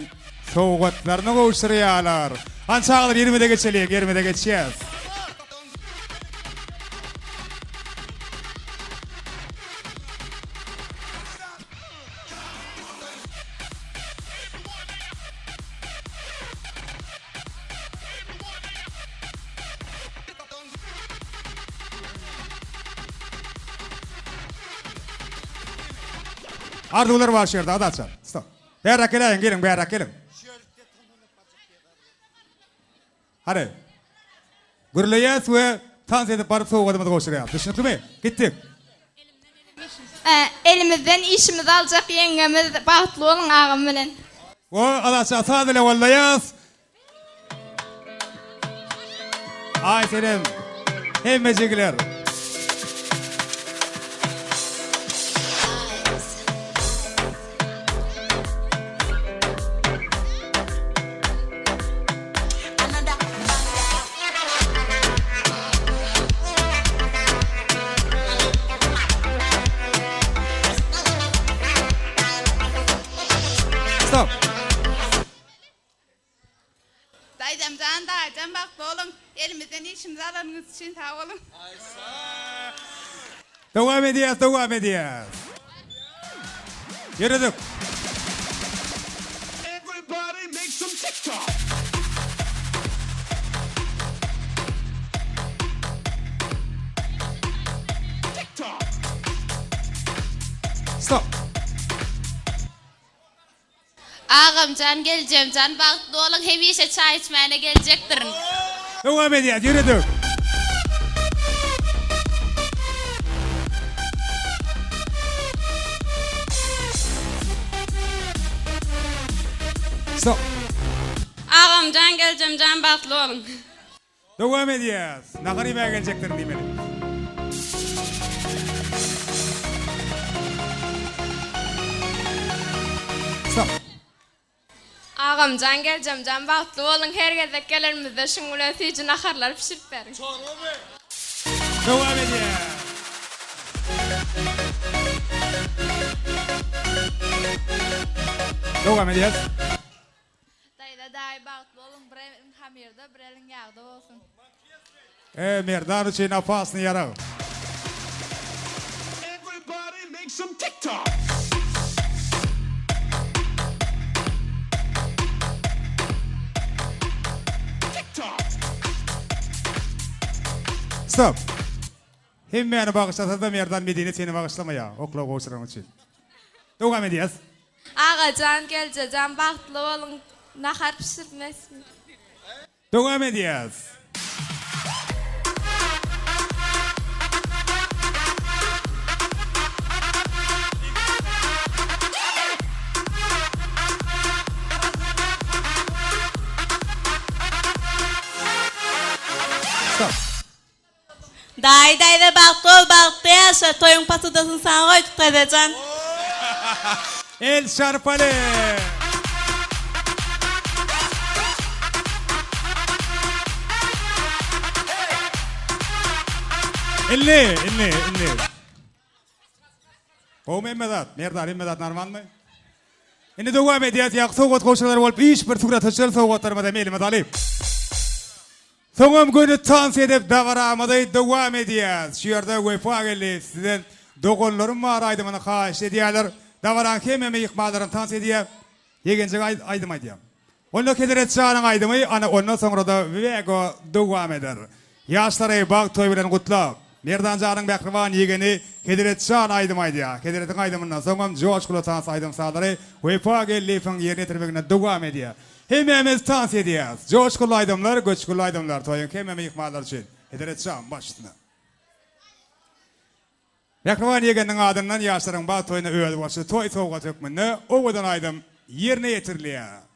Speaker 5: sowgatlaryny gowşurýarlar. Hany çagalar ýerimize geçeliň ýerimize geçýäs. Arzuwlar bar şu ýerde Azatjan. Stop. Bäräk geläýiň, geliň bäräk geliň. Hany. Gürleýäs we tans edip baryp sowgadymyzy gowşurýas. Düşnüklimi? Gitdik.
Speaker 24: Elimizden işimizi aljak ýeňňemiz bagtly boluň agam bilen.
Speaker 5: O Azatjan saz bile gollaýas. Aý senem hemme jigiler. Stop.
Speaker 24: Daýzamjan daýyjan bagtly boluň elimizden işimizi alanyňyz üçin sag boluň.
Speaker 5: Dowam edýäs dowam edýäs. Ýöredik. Stop.
Speaker 24: Agamjan geljemjan bagtly boluň hemişe çaý içmäne geljekdirin.
Speaker 5: Dowam edýäs ýöredik. Stop.
Speaker 24: Agamjan geljemjan bagtly boluň.
Speaker 5: Dowam edýäs. Nahar iýmäge geljekdirin diýmeli. Stop.
Speaker 24: Agamjan geljemjan bagtly boluň her gezek gelenimizde şuň bilen süýji naharlar pişirip beriň.
Speaker 5: Dowam edýäs. Dowam edýäs.
Speaker 24: Daýza daýy bagtly boluň bir eliň hamyrda bir eliň ýagda bolsun.
Speaker 5: E Merdan üçin opasnyý ýarag. Stop. Hemmäni bagyşlasada Merdan Medine seni bagyşlamaýa oklaw gowşuranyň üçin. Dowam edýäs.
Speaker 24: Agajan geljejan bagtly boluň nahar pişirmesin.
Speaker 5: Dowam edýäs. Stop.
Speaker 2: Daýy daýza bagtly bol bagtly ýaşa toýuň pasudasyny saňa goýduk daýzajan.
Speaker 5: El çarpaly. Indi indi indi. Gowmy hemme zat? Merdan hemme zat normalmy? Indi dowam edýäs ýa sowgat gowşurlar bolup iş bir surata düşeli sowgatlarymyzam elimize alyp. Soňam göni tans edip dabaramyzy dowam edýäs. Şu ýerde Wepa geldi sizden Doganlarym bar aýdymyny haýyşt edýäler. Dabaraň hemme myhmanlaram tans edýä. Ýegenjik aýdym aýdýa. Onda Hezret janyň aýdymy ana ondan soňrada Wego dowam eder. Ýaşlary bagt toýy bilen gutlap, Merdan janyň mähriban ýegeni Hezret jan aýdym aýdýar. Hezretiň aýdymyndan soňam joşguly tans aýdym-sazlary Wepa Geldiýewiň ýerine ýetirmeginde dowam edýär. Hemmämiz tans edýäs. Joşguly aýdymlar, göçgünli aýdymlar toýuň hemme myhmanlary üçin. Hezret jan baş üstüne. Mähriban ýegeniniň adyndan ýaşlaryň bagt toýuna özboluşly toý sowgaty hökmünde owadan aýdym ýerine ýetirilýär.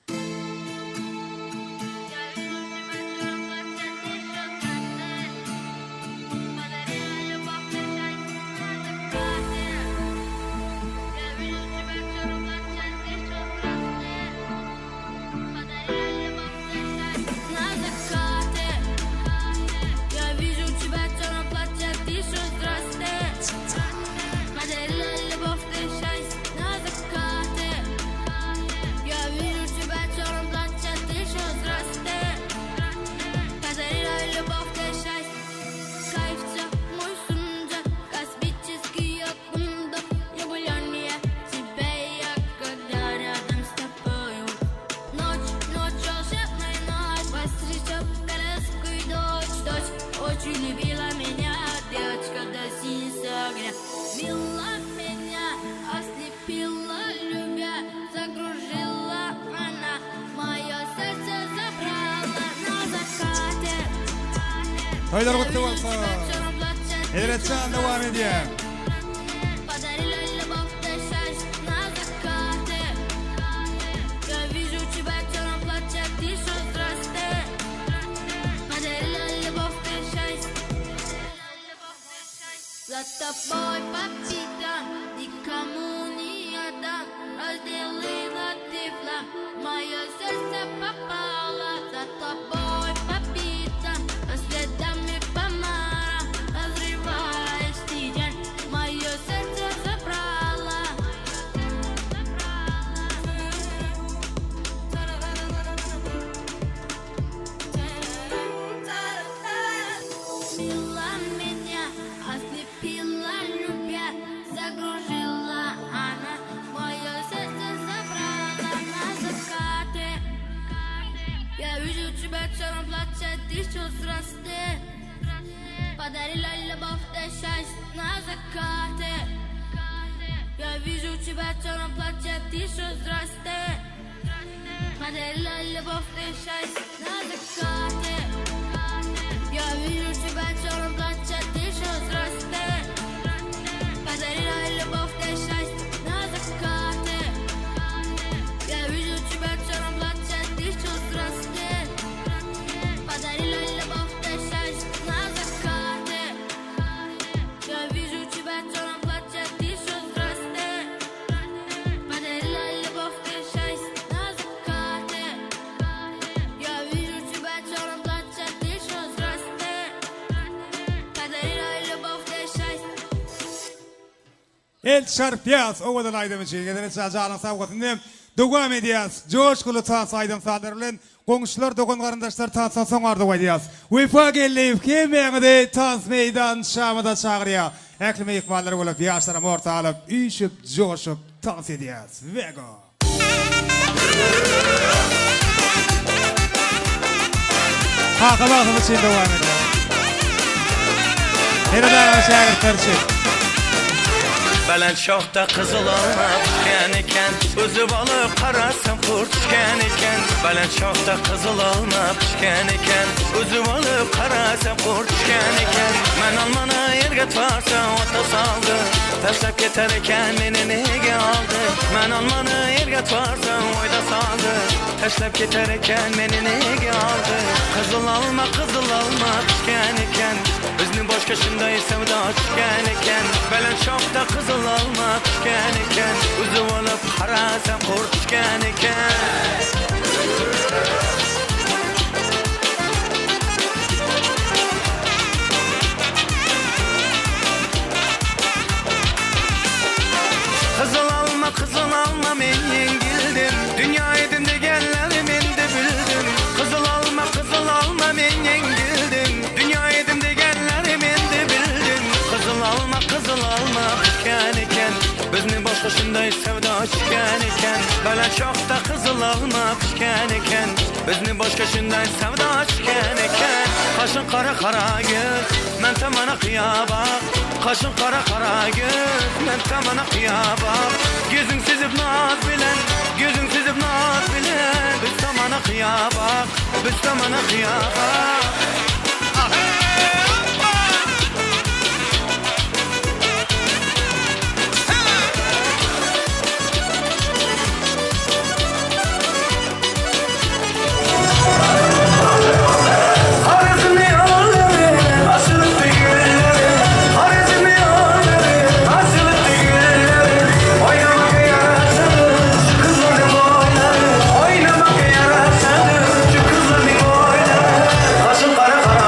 Speaker 5: Toýlar gutly bolsun! Hezretjan dowam edýär.
Speaker 4: Подарила любовь и счастье на закате. Я вижу тебя в черном платье, ты еще здрасте. Подарила любовь и счастье на закате. Я вижу тебя в черном платье, ты еще здрасте. Подарила любовь и счастье на закате. Я вижу тебя в черном платье, ты еще здрасте. Подарила любовь и счастье на закате. Я вижу тебя в черном платье, ты еще здрасте. Подарила любовь и счастье.
Speaker 5: El çarpýas owadan aýdym üçin. Gezene janyň sag bolsun diýip dowam edýäs. Joşguly tans aýdym sazlary bilen goňşular dogan garyndaşlar tansdan soň arzuw aýdýas. Wepa Geldiýew hemmäňizi tans meýdan şamyza çagyrýar. Ähli myhmanlar bolup ýaşlaram orta alyp üýşüp joşup tans edýäs. Wego. Kaka bagtymyz üçin dowam edýär. Meret aga şägirtler üçin.
Speaker 6: Belent şahda gyzyl alma pişken eken, Üzüp alyp garasam gurt düşken eken. Belent şahda gyzyl alma pişken eken, Üzüp alyp garasam gurt düşken eken. Men almany ýerge tarsam ota saldy, Taşlap keter eken meni nege aldy. Men almany ýerge tarsam oýda saldy, Taşlap keter eken meni nege aldy. Gyzyl alma, gyzyl alma pişken eken, Bizni boşga şunday söwda düşken eken. Belent şahda gyzyl alma pişken eken, Üzüp alyp garasam gurt düşken eken. Gyzyl alma, gyzyl alma men ýeňildim, Dünýä edim degenleri men-de bildim. Gyzyl alma, gyzyl alma men ýeňildim, Dünýä edim degenleri men-de bildim. Gyzyl alma, gyzyl alma pişken eken, Bizni boşga şunday söwda düşken eken. Belent şahda gyzyl alma pişken eken, Bizni boşga şunday söwda düşken eken. Gaşyň gara gara göz, men tamana gyýa bak. Gaşyň gara gara göz, men tamana gyýa bak. Gözüň süzüp naz bilen, gözüň süzüp naz bilen, Biz tamana gyýa bak, biz tamana gyýa bak. Harizmi ýollary açylypdy gülleri, Harizmi ýollary açylypdy gülleri. Oýnamak ýaraşady şu gyzlaryň boýlary, Oýnamak ýaraşady şu gyzlaryň boýlary. Gaşyň gara gara.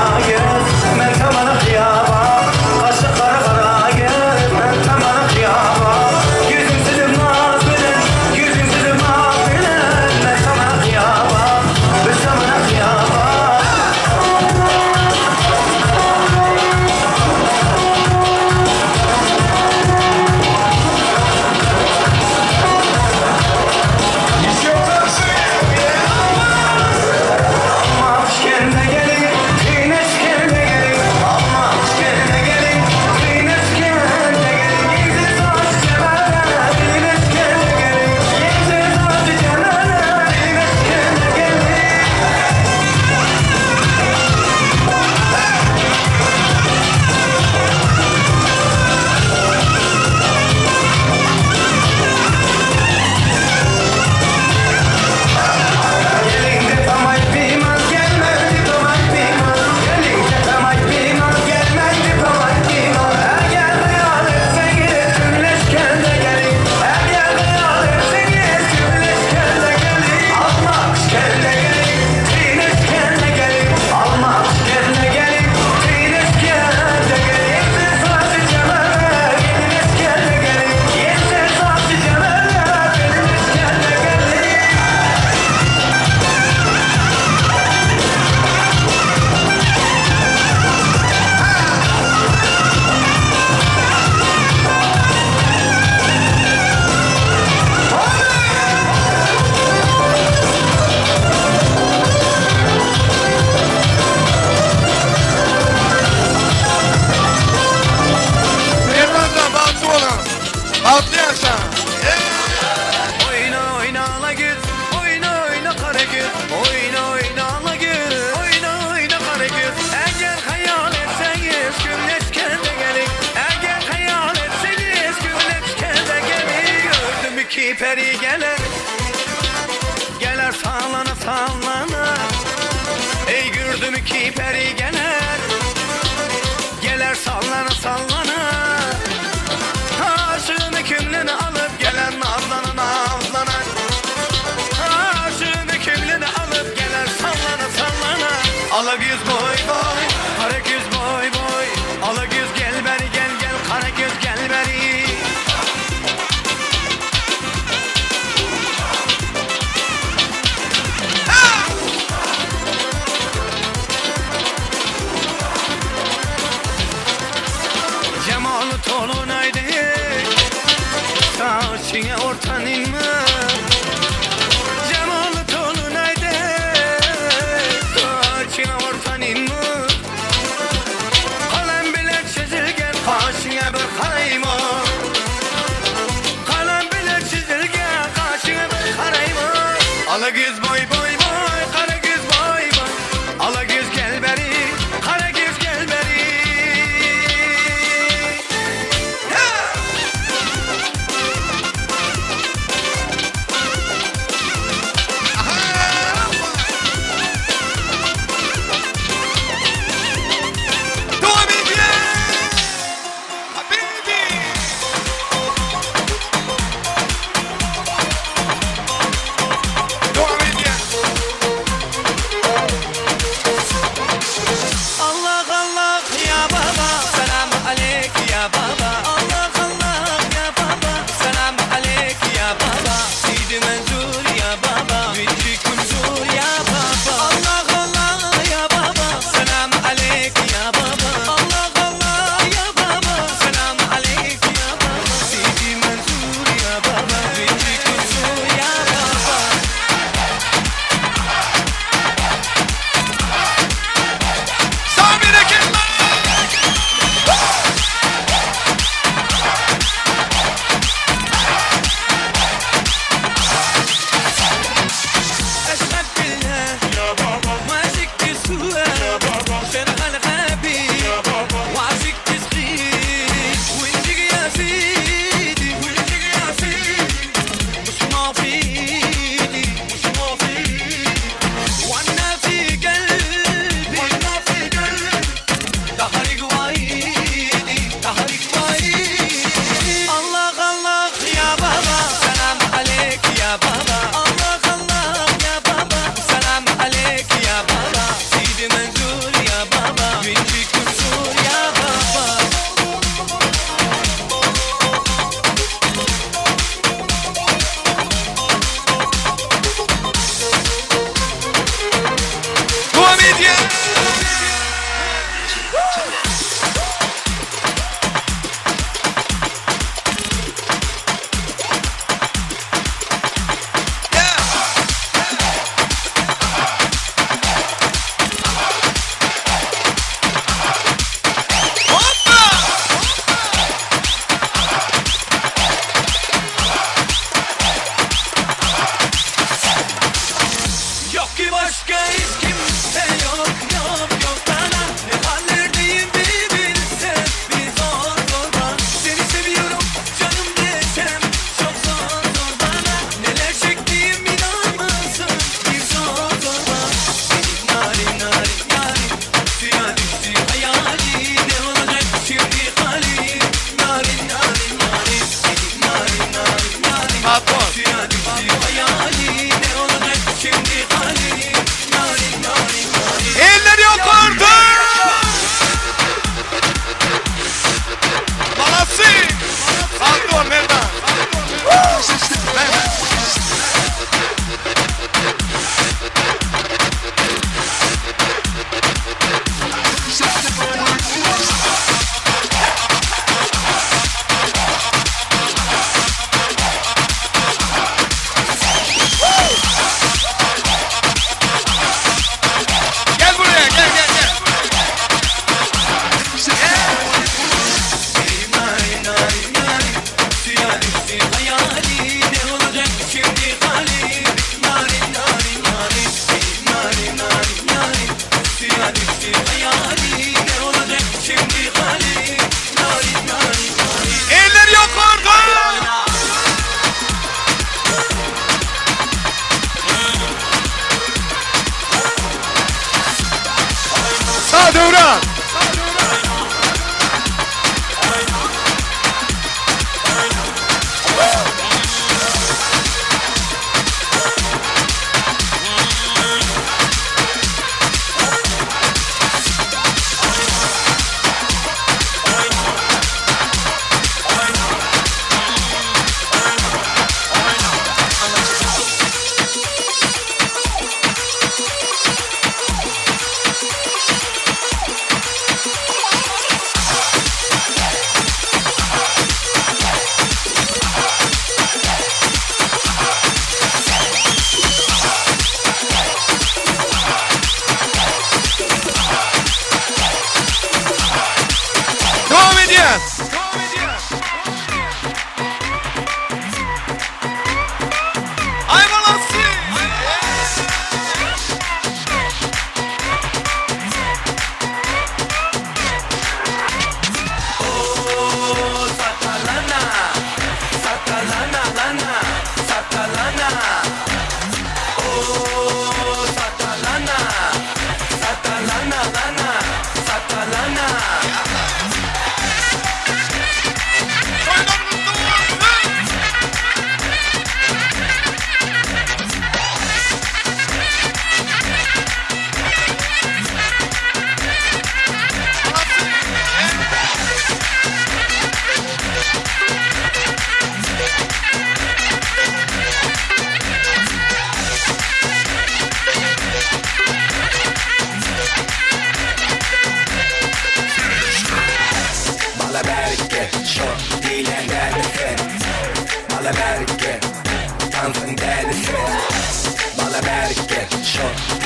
Speaker 6: sallana sallana Ey gördüm ki peri geler Geler sallana sallana Aşığını kimlini alıp gelen nazlana nazlana Aşığını kimlini alıp gelen sallana sallana Ala göz boy boy kara göz boy boy Ala göz gel beri gel gel kara göz gel beri Cemalı tolunaydı Saçına ortanın mı? Cemalı tolunaydı Saçına ortanın mı? Kalem bile çizilgen Kaşına bir karayım Kalem bile çizilgen Kaşına bir karayım Ala göz boy boy boy Kara göz boy boy Ala göz gel beri Kara göz gel beri
Speaker 1: Dowam edýär! Habibi! Dowam edýär!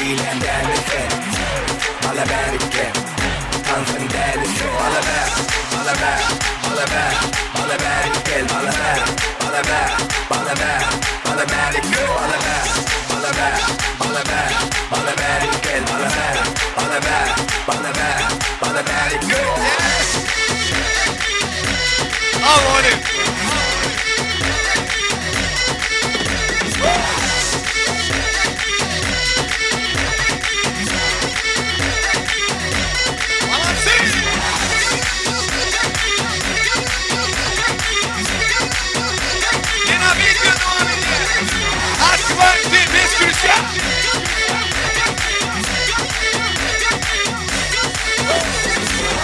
Speaker 6: Diýlen däli sen Bala bärik gel Tansyň dälisi Bala bär, bala bär, bala bär Bala bärik gel Bala bär, bala bär, bala bär Bala bärik gel Bala bär, bala bär, bala bär Bala bärik gel Bala bär, bala bär, bala bär Bala bärik gel
Speaker 1: Al ony. Yine video devam ediyor. Aç bir, beş kuruş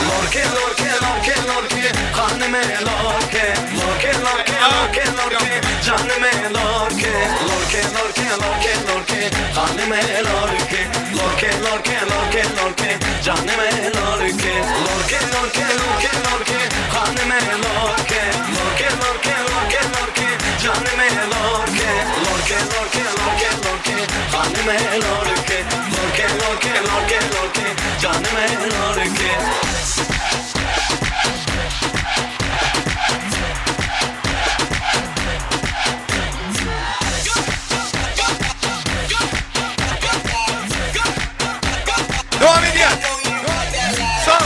Speaker 6: Lorke lorke lorke lorke Hanıme lorke Lorke lorke lorke lorke Canıme lorke Lorke lorke lorke lorke Hanıme lorke Lorke lorke lorke lorke Canıme lorke Lorke lorke lorke lorke Hanıme lorke Lorke lorke lorke lorke Canıme lorke Lorke lorke lorke lorke Hanıme lorke Lorke lorke lorke lorke Canıme lorke
Speaker 1: Devam ediyor. Son.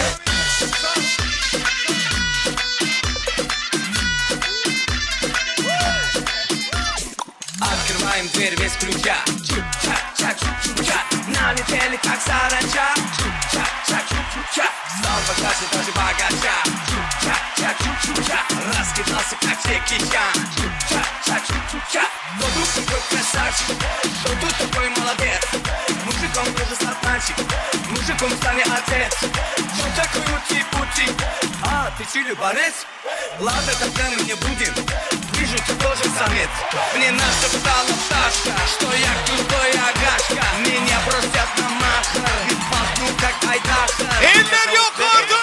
Speaker 6: Открываем дверь без ключа Чук-чак-чак, чук-чук-чак Налетели как саранча Чук-чак-чак, чук-чук-чак Стал богаче даже богача Чук-чак-чак, чук-чук-чак Раскидался как Джеки Чан Чук-чак-чак, чук-чук-чак Кто тут такой красавчик? Кто тут такой молодец? Мужиком тоже стартанчик Мужиком стани отец Что такой ути-пути? А, ты чили борец? Ладно, тогда мы не будем Вижу, ты тоже самец Мне нашептала пташка Что я крутой агашка Меня просят на махар Ведь пахну как айдахар
Speaker 1: Eller yukarıda.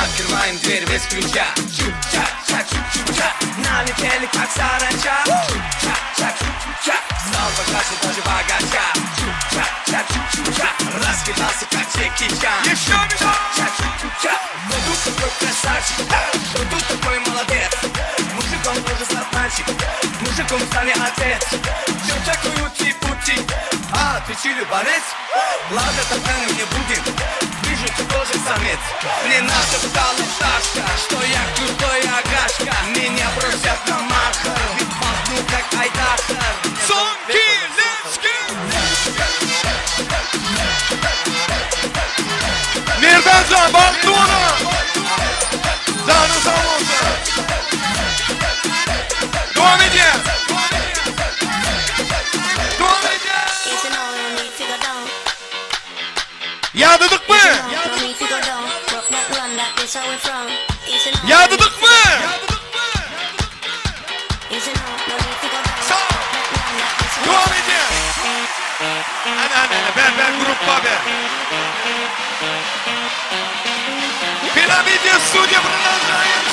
Speaker 6: Открываем дверь без ключа Чук-чак-чак, чук-чук-чак Налетели как саранча Чук-чак-чак, чук-чук-чак Стал богаче даже богача Чук-чак-чак, чук-чук-чак Раскидался как Джеки Чан
Speaker 1: Еще
Speaker 6: Чук-чак, чук-чук-чак Кто тут такой красавчик? Кто тут такой молодец? Мужиком тоже стартанчик Мужиком стали отец Чё такой ути-пути? А, ты чили борец? Ладно, тогда мы не будем Вижу, ты тоже самец Мне нашептала пташка Что я крутой агашка Меня просят на махар Ведь пахну как айдахар
Speaker 1: Son ki, let's go. Merdancan bagtly ola. Janyň sag bolsun. Dowam edýär. Dowam edýär. Ýadadyk mı? Ýadadyk mı? Sağ. Devam edýär. Ana ana ana ben ben gruppa ben. Piramidya Studio продолжаем.